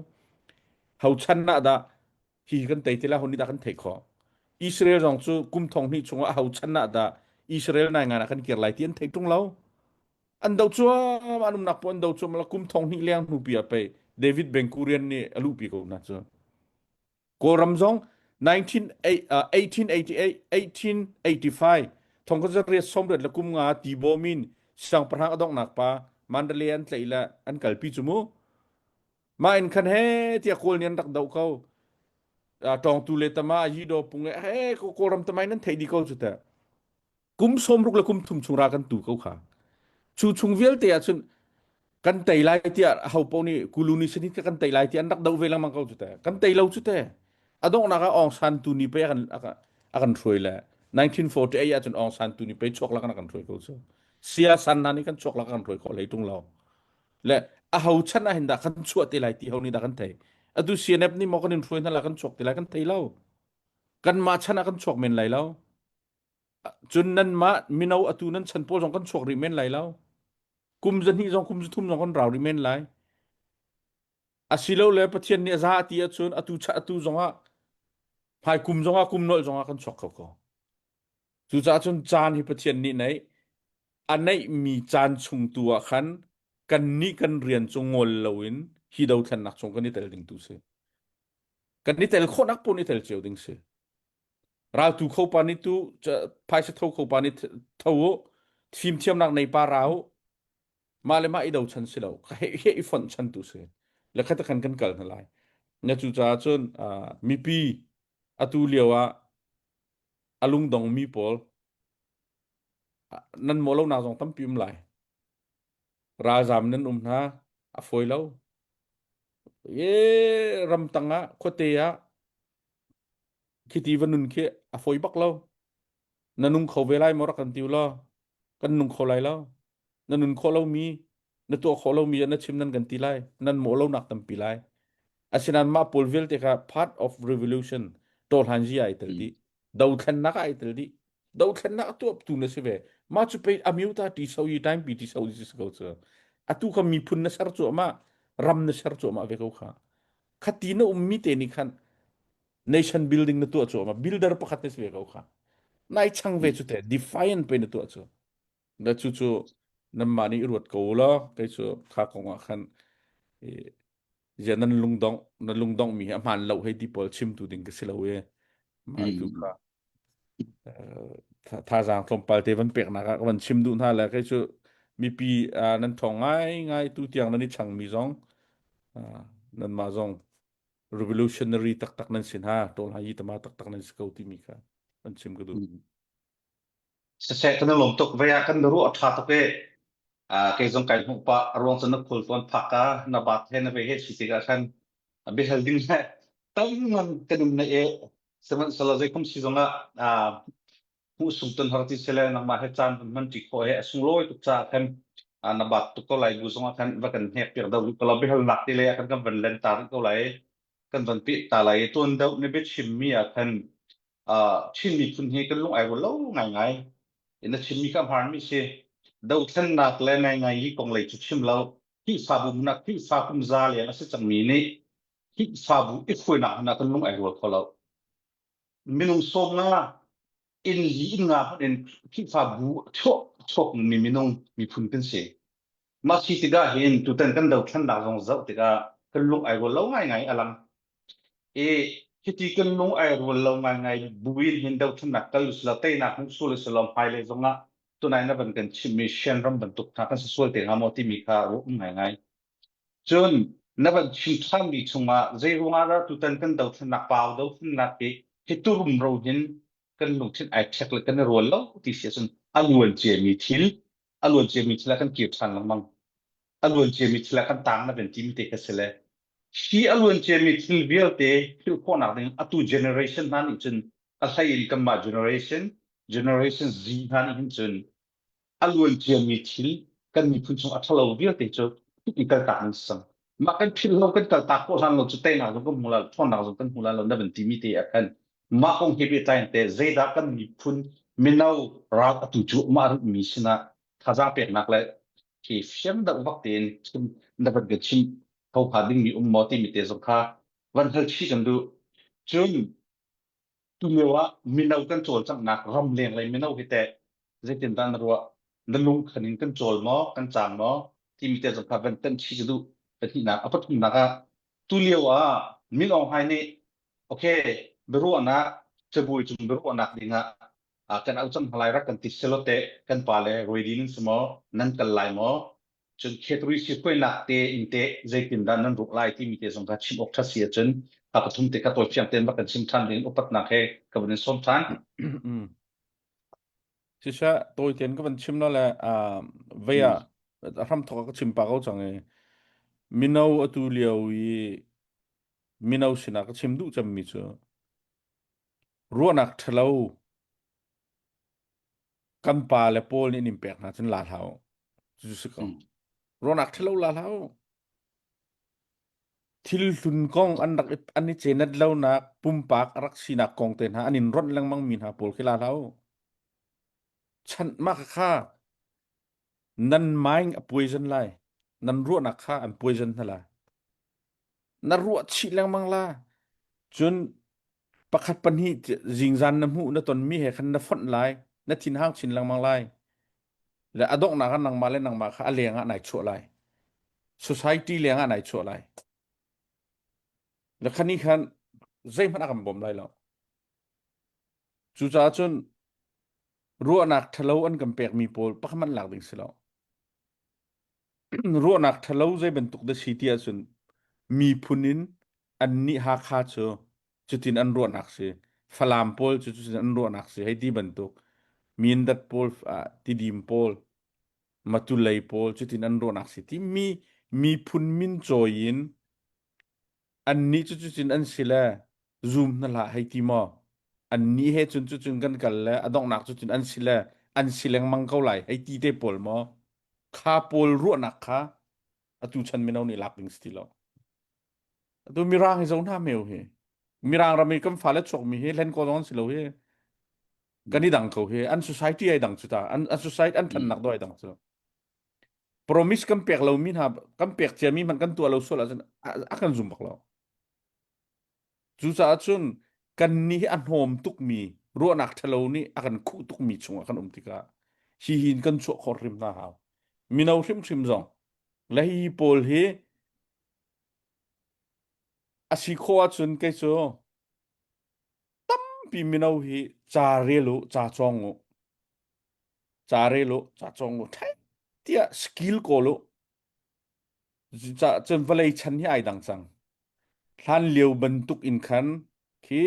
ho chan na dah hi kan tei te lai ho ni dah kan theih khawh Israel zong cu kum thong hnih chungah ho chan ah dah Israel nai ngan ah kan kir lai ti an thei tung lo an do cuam an umnak po an do cuam la kum thong hnih leng hnu pi ah pei David Ben Gurion nih a luhpi ko na cu Kawlram zong 1888 1885 thong ka 19 le kum nga Tibaw min siangpahrang a donghnak pa Mandalay an tlaih le an kalpi cu mu Mah in khan he tiah Kawl nih an rak doh ko. Tawngtu le tama Yidaw pung he Kawlram tamai nan theih dih ko cu teh. Kum 60 le kum thum chung ra kan tu ko kha. Cu chung vialte ah cun kan tei lai tiah ho paoh nih Kulu nih sanit kan tei lai tiah an rak doh ve lengmang ko cu teh. Kan tei lo cu teh. A donghnak ah Aung San tu ni pe a kan a kan hruai le 1948 ah cun Aung San tu ni pe chuak lak an kan hruai ko cu. Sia San na nih kan chuak lak kan hruai khawh lei tung lo. Le aho chan ah hin dah kan chuah te lai ti ho nih dah kan thei atu CNF nih maw kan in hruai hna la kan chuak te lai kan thei lo kanmah chan ah kan chuak men lai lo cun nanmah mino atu nan chan pawl zong kan chuak rih men lai lo kum zahnih zong kum zathum zong kan rau rih men lai asilole Pathian nih a za ti ahcun atu cha atu zongah hmai kum zongah kum nolh zongah kan chuak kho ko cucaah cun caan hi Pathian nih neih a neihmi caan chung tu ah khan kannih kan rian cu ngol loin. Hi dothlennak chung kan i tel ding tu si. Kan i tel khawhnak pun i tel cio ding si. Raltu kho pa nih tu phaisa tho kho pa nih tho u, fimthiamnak nei pa ra u. Mah le mah i dochan si lo. He he i fonh chan tu si. Le khat khan kan kal hna lai. Na cu caah cun mipi atu lio ah a lungdong mi pawl nan mawh lonak zong tampi um lai. Ralzam nan um hna a fawi lo. E ramtang ah khuate ah khiti va nun khi a fawi bak lo. Na nung kho ve lai maw rak kan ti law kan nung kho lai lo. Na nun khawh lomi na tuah khawh lomi na chim nan kan ti lai. Nan mawh lonak tampi lai. Asinain mah pawl vialte kha part of revolution tawhlan zi ai tel dih. Dothlennak ai tel dih. Dothlennak a tuaptu na si ve. Mah cu pei amyota ti so i time pi ti so si ko cu. Atu kha miphun na ser cuahmah, ram na ser cuahmah ve ko kha. Khati na ummi te nih khan nation building na tuah cuahmah, builder pakhat na si ve ko kha. Nai chang ve cu te, defiant pe na tuah cu. Na cu cu nanmah nih ruat ko law, kei cu kha kong ah khan zia nan lungdongh na lungdongh mi hi a hmaan lo hei ti pawl chimtu ding ka si lo i mah tu kha thazaang tlawmpal te van peknak ah ka van chim duh hna le kei cu mipi nan thong ngai ngai tu tiang nan i changmi zong nanmah zong revolutionary taktak nan sin ha tol ha yi tama taktak nan si ko timi kha van chim ka duh. Siseh kan i lawm tuk vei ah kan ruah a ṭha tuk i kei zong kai hmuh pah a ruang cu na khul tuan phak ka na bat he na ve he si tikah khan biahal ding le tam ngan kan um na e sihmanhsehlaw zeikhom si zongah hmuh sung ton har ti sile nangmah he caan van hman ṭi khawh he a sunglawi tuk caah khan na bat tuk ko lai bu zongah khan va kan hnek piak deuh rih ko lo biahalnak ti le ah khan kan van len ta rih ko lai kan van peh ta lai i tuan deuh na biachimmi ah khan Chin miphun hi kan lung ai rual lo ngaingai. Na chimmi kha hmaanmi si. Dothlennak le ngaingai hi kong lei cu chim lo. Khrihfabu hmun ah Khrihfa kum za leng a si cangmi nih Khrihfabu i hruainak hmun ah kan lung ai rual kho lo. Minung sawm nga inn li inn nga hmanh in Khrihfabu chuak chuakmi minung miphun kan si. Mah si tikah hin tutan kan dothlennak zong zoh tikah kan lung ai rual lo ngaingai a lang. I hiti kan lung ai rual lo ngaingai buin hin dothlennak kal usila teinak hmu sual usila hmailei zongah tunai na van kan chimmi Shan ram bantuk hna kan si sual te hnga maw timi kha ruah um ngaingai. Cun na van chim ṭhanmi chungah zei ruangah dah tutan kan dothlennak pau dothlennak hi hi turumro hin kan lungthin ai ṭhek le kan i rual lo ti si ahcun a luan ciami thil a luan ciami thil ah kan kir ṭhan lengmang. A luan ciami thil ah kan tang na van timi te kha si le hi a luan ciami thil vialte philh khawhnak ding atu generation hna nih cun a hlei in kanmah generation generation Z hna nih hin cun a luan ciami thil kan miphun chung a ṭhalo vialte cu i kaltak an si cang. Mah kan philh lo kan kaltak khawh hlan lo cu teinak zong kan hmu lai lo ṭhawnnak zong kan hmu lai lo na van timi te ah khan mah kong he pehtlai in teh zeidah kan miphun mino ral atu cu mah rihmi sinah thazaang peknak le khi fiang deuh vak tein chim na van ka chim kho hnga dingmi um maw timi te zong kha van hal chih kan duh. Cun tulio ah mino kan cawlcanghnak ramleng lei mino hi teh zeitindah na ruah? Na lungkhan in kan cawl maw, kan caang maw timi te zong kha van tenh chih ka duh. Pahnihnak, a pathumnak ah tulio ah Min Aung Hlaing nih okay biaruahnak cabuai cung biaruahnak ding ah kan auh cang hna lai rak kan ti selaw teh kan pa le ready nan si maw nan kal lai maw cun khetri si hruainak te in teh zeitindah nan ruah lai timi te zong kha chim awk ṭha si ahcun a pathum te kha tawi fiang tein rak kan chim ṭhan ding upatnak he ka van in sawm ṭhan. Siseh tawi tein ka van chim la le vei ah a hram thawk ka chim pa ko cang i mino atu lio i mino sinah ka chim duh cemmi cu ruahnak ṭhalo kan pa le pawl nih an in pek hna cun la hlah u. Cucu si ko. Ruahnak ṭhalo la hlah u. Thil hlun kong an rak an i cenat lonak pumpak a rak sinak kong te hna an in ronh lengmang mi hna pawl khi la hlah u. Chan mah kha nan mind a poison lai. Nan ruahnak kha an poison hna lai. Na ruah chih lengmang la. Cun pakhat pahnih zingzan na hmuh na tonmi he khan na fonh lai na thinhang chin lengmang lai le a donghnak ah nangmah le nangmah kha a leng ah nai chuah lai society leng ah nai chuah lai. Le khani khan zeihmanh a kan bawm lai lo. Cucaah cun ruahnak ṭhalo an kan pekmi pawl pakhat hmanh lak ding si lo. Ruahnak ṭhalo zei bantuk dah si ti ahcun miphun in annih Hakha cu cutin an ruahnak si. Falam pawl cu cutin an ruahnak si hei ti bantuk. Mindat pawl, ah, Tidim pawl, Matulei pawl cutin an ruahnak si ti mi miphun min cawi in annih cu cutin an si le zum hna hlah hei ti maw annih he cun cucun kan kal le a donghnak cucun an si le an si lengmang ko lai hei ti te pawl maw kha pawl ruahnak kha atu chan mino nih lak ding si ti lo atu mirang hi zo hna meu hi mirang ram i kan fale chuakmi hi hlen ko zong an si lo hi kan i dang ko hi an society ai dang cu ta an an society an thannak do ai dang cu promise kan pek lomi hna kan pek ciami hmanh kan tuah lo sual ahcun a kan zum bak lo Cucaah cun kannih hi a hnawm tukmi ruahnak ṭhalo nih a kan khuh tukmi chungah kan um tikah hihi in kan chuah khawh hrim hna hau. Mino hrimhrim zong le hi pawl hi a si khawh ahcun kei cu tampi mino hi ca rel u, ca cawng u, ca rel u, ca cawng u, ṭhai tiah skill kawl u. Cucaah cun vawlei chan hi ai dang cang. Hlanlio bantuk in khan khi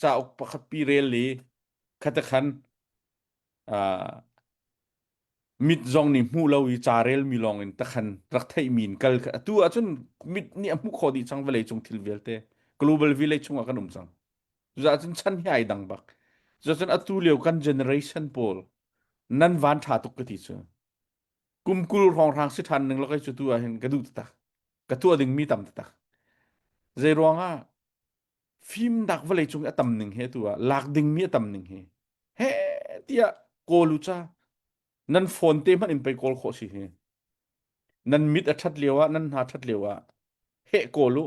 cauk pakhat pi rel i khata khan uh, mit zong nih hmuh lo i ca relmi lawng in takhan rak theihmi in kal atu ahcun mit nih a hmuh khawh dih cang vawlei cung thil vialte global village chungah kan um cang cucaah cun chan hi ai dang bak cucun atu lio kan generation pawl nan van tha tuk ka ti cu kum 20 hrawnghrang si ṭhan ning lakai cu tu ah hin ka duh taktak ka tuah ding mi tam taktak zei ruangah fimnak vawlei cung i a tam ning he tu ah lak ding mi a tam ning hi he tiah kawl u ca nan phone te hmanh in pei kawl khawh si hi nan mit a ṭhat lio ah nan hna ṭhat lio ah heh kawl u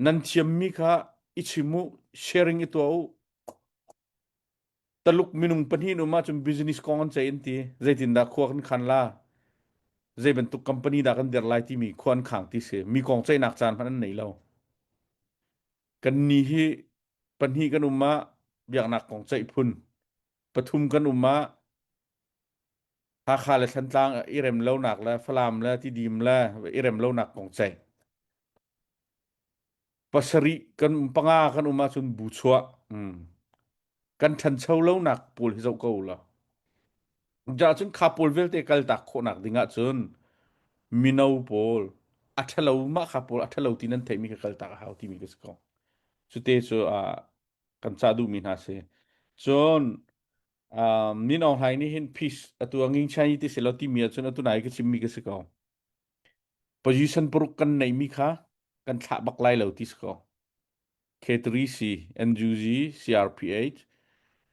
nan thiammi kha i chim u sharing i tuah u Taluk minung pahnih in um ahcun business kong an ceih an ti. Zeitindah khua kan khan la? Zei bantuk company dah kan dir lai timi khua an khang ti si. Mi kong ceihnak caan hmanh an nei lo. Kan ni hi pahnih kan um ah biaknak kong ceih phun. Pathum kan um ah Hakha le Thantlang i rem lonak le Falam le Tidim le i rem lonak kong ceih. Pasarih kan panga kan um ahcun bu chuah. Mm. Kan ṭhancho lonak pawl hi zoh ko la. Ja cun kha pawl vialte kaltak khawhnak ding ahcun mino pawl a ṭhalo mah kha pawl a ṭhalo ti nan theihmi kha kaltak a hau timi ka si ko. Cute cu uh, kan cah duhmi hna si. Cun um, Min Aung Hlaing nih hin peace atu a nging chai ti si lo timi ahcun atu nai ka chimmi ka si ko. Position paruk kan neihmi kha kan thlah bak lai lo ti si ko. K3C, NUG, CRPH,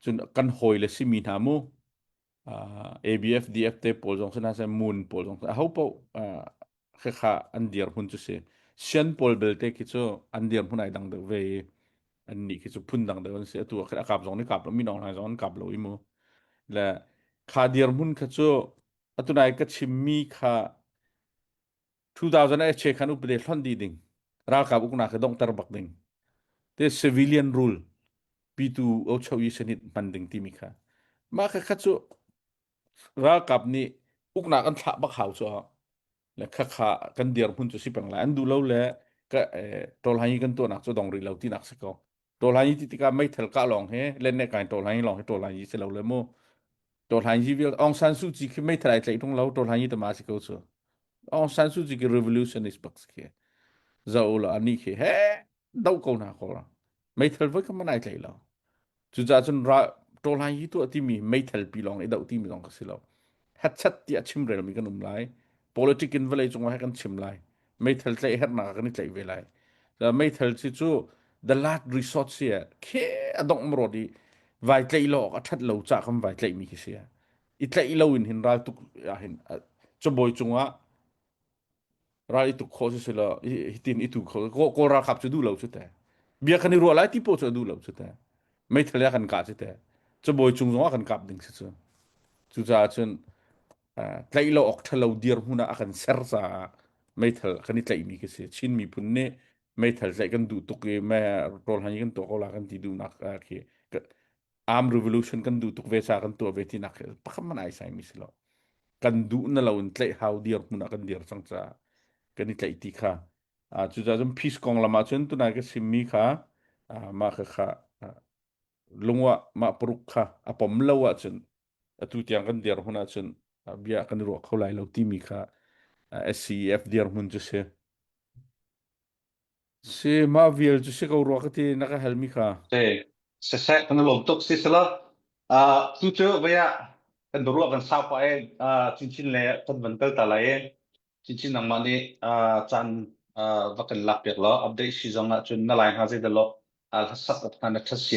cun kan hawi le simi hna mu uh, ABF, DF te pawl zong sina se Moon pawl zong aho paoh uh, khekha an dir hmun cu si. Sian pawl belte khi cu an dir hmun ai dang deuh ve i an nih khi cu phun dang deuh an si. Atu ah a kap zong nih kap lo, minong hna zong an kap lo i mu. Le kha dir hmun kha cu Atunai ka chimmi kha 2000 che khan upade hlonh dih ding ralkap uknak hi donghter bak ding te civilian rule pitu o cho yi senit hman ding timi kha mah kha kha cu ralkap nih uknak an thlah bak hau cu le kha kha kan dir hmun cu si peng lai an duh lo le ka tol hai kan tuahnak cu dong rih lo tinak si ko tol hai ti tikah meithal kah lawng he len ne kai tol hai lawng he tol hai si lo le mu Tawhlan hi vial Aung San Suu Kyi khi meithal ai tlaih tung lo Tawhlan hi tama si ko cu Aung San Suu Kyi ki revolutionist bak si khi zo la ani khi he do ko na ko la meithal voi kha man ai tlaih lo cucaah cun ra Tawhlan hi tuah timi meithal pi lawng i do timi zong ka si lo hetchat tiah chimrel mi kan um lai politic in vawlei cungah he kan chim lai meithal tlaih hernak kan i tlaih ve lai meithal si cu the last resort si khe a dongh mrawt i vai tlaih lo awk a that lo ca kan vai tlaih mi khi si i tlaih lo in hin ral tuk ah hin cabawi cungah ral i tuk khawh si lo hitin i tu kho kawl ralkap cu duh lo cu te bia kan i ruah lai ti po cu a duh lo cu te meithal ya kan kah cu te cabawi cung zongah kan kap ding si cu cucaah cun tlaih lo awk ṭhalo dirhmun ah a kan ser caah meithal kan i tlaihmi khi si Chin miphun nih. Meithal tlaih kan duh tuk i me rawl han kan tuah ko la kan ti duhnak khi arm revolution kan duh tuk ve ca kan tuah ve tinak khi pakhat man ai sai mi si lo. Kan duh na lo in tlaih hau dir hmun ah kan dir cang ca kan i tlaih ti kha. Cucaah cun peace kong lam ah cun tunai ka simmi kha mah kha kha lungwah mah paruk kha a pom lo ahcun atu tiang kan dirhmun ahcun bia kan i ruah kho lai lo timi kha SCEF dirhmun cu si. Si mah vial cu si ko rua ka ti na ka halmi kha. Si siseh kan i lawm tuk si sila uh, tu cu vaya kan ruah kan sau pa e uh, chinchin le kan van kal ta lai e chinchin nangmah nih uh, caan uh, va kan lak piak lo update si zong ah cun na lai ha zei da lo uh, hlasak ok na thasi.